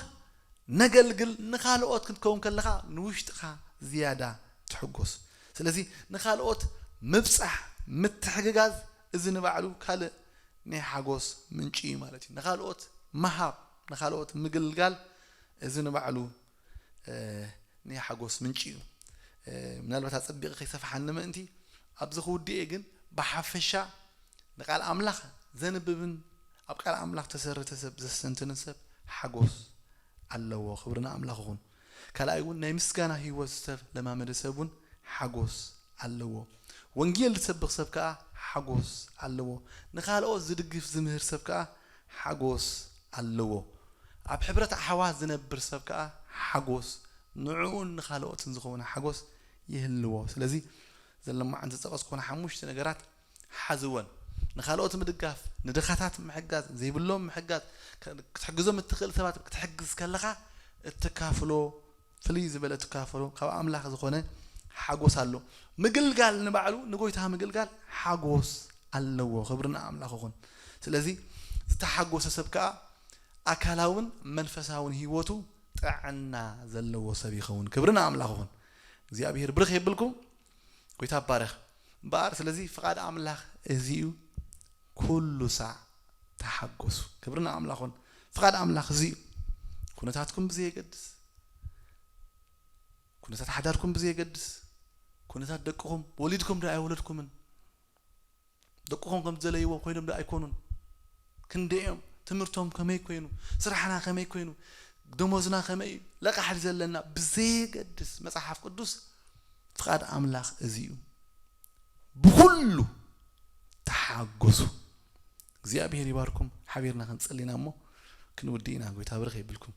ነገልግል፣ ንኻልኦት ክትከውን ከለኻ ንውሽጥኻ ዝያዳ ትሕጎስ። ስለዚ ንኻልኦት ምብጻሕ፣ ምትሕግጋዝ፣ እዚ ንባዕሉ ካልእ ናይ ሓጎስ ምንጪ እዩ ማለት እዩ። ንኻልኦት ምሃብ፣ ንኻልኦት ምግልጋል፣ እዚ ንባዕሉ፣ እ፣ ናይ ሓጎስ ምንጪ እዩ። እ፣ ምናልባት ኣጸቢቐ ከይሰፍሓኒ ምእንቲ ኣብዚ ክውድእ እየ፣ ግን ብሓፈሻ ንቃል ኣምላኽ ዘንብብን ኣብ ቃል ኣምላኽ ተሰረተ ሰብ ዘስተንትንን ሰብ ሓጎስ ኣለዎ። ክብሪ ንኣምላኽ ይኹን። ካልኣይ እውን ናይ ምስጋና ህይወት ዝተለማመደ ሰብ እውን ሓጎስ ኣለዎ። ወንጌል ዝሰብኽ ሰብ ከኣ ሓጎስ ኣለዎ። ንኻልኦት ዝድግፍ ዝምህር ሰብ ከኣ ሓጎስ ኣለዎ። ኣብ ሕብረት ኣሕዋት ዝነብር ሰብ ከኣ ሓጎስ፣ ንዕኡን ንኻልኦትን ዝኸውን ሓጎስ ይህልዎ። ስለዚ ዘለማዓንቲ ዝጠቐስኩወን ሓሙሽተ ነገራት ሓዝወን። ንኻልኦት ምድጋፍ፣ ንድኻታት ምሕጋዝ፣ ዘይብሎም ምሕጋዝ፣ ከ-፣ ክትሕግዞም እትኽእል ሰባት ክትሕግዝ ከለኻ እትካፍሎ፣ ፍልይ ዝበለ እትካፍሎ ካብ ኣምላኽ ዝኾነ ሓጎስ ኣሎ። ምግልጋል ንባዕሉ፣ ንጎይታ ምግልጋል ሓጎስ ኣለዎ። ክብሪ ንኣምላኽ ይኹን። ስለዚ ዝተሓጎሰ ሰብ ከኣ ኣካላውን መንፈሳውን ህይወቱ ጥዕና ዘለዎ ሰብ ይኸውን። ክብሪ ንኣምላኽ ይኹን። እግዚኣብሔር ብርኽ የብልኩም። ጎይታ ባረኽ። እምበኣር ስለዚ ፍቓድ ኣምላኽ እዚ እዩ፣ ኩሉ ሳዕ ተሓጎሱ። ክብሪ ንኣምላኽ ይኹን። ፍቓድ ኣምላኽ እዚ እዩ። ኩነታትኩም ብዘየገድስ፣ ኩነታት ሓዳርኩም ብዘየገድስ፣ ኩነታት ደቅኹም፣ ወሊድኩም ዶ ኣይወለድኩምን፣ ደቅኹም ከም ዝደለይዎም ኮይኖም ዶ ኣይኮኑን፣ ክንደይ እዮም፣ ትምህርቶም ከመይ ኮይኑ፣ ስራሕና ከመይ ኮይኑ፣ ደሞዝና ከመይ እዩ፣ ለቃሕ ዘለና ብዘየገድስ፣ መጽሓፍ ቅዱስ ፍቓድ ኣምላኽ እዚ እዩ። ብኹሉ ተሓጎሱ። እግዚኣብሔር ይባርኩም። ሓቢርና ክንጽሊ ኢና እሞ ክንውድእ ኢና። ጎይታ ብርኽ የብልኩም።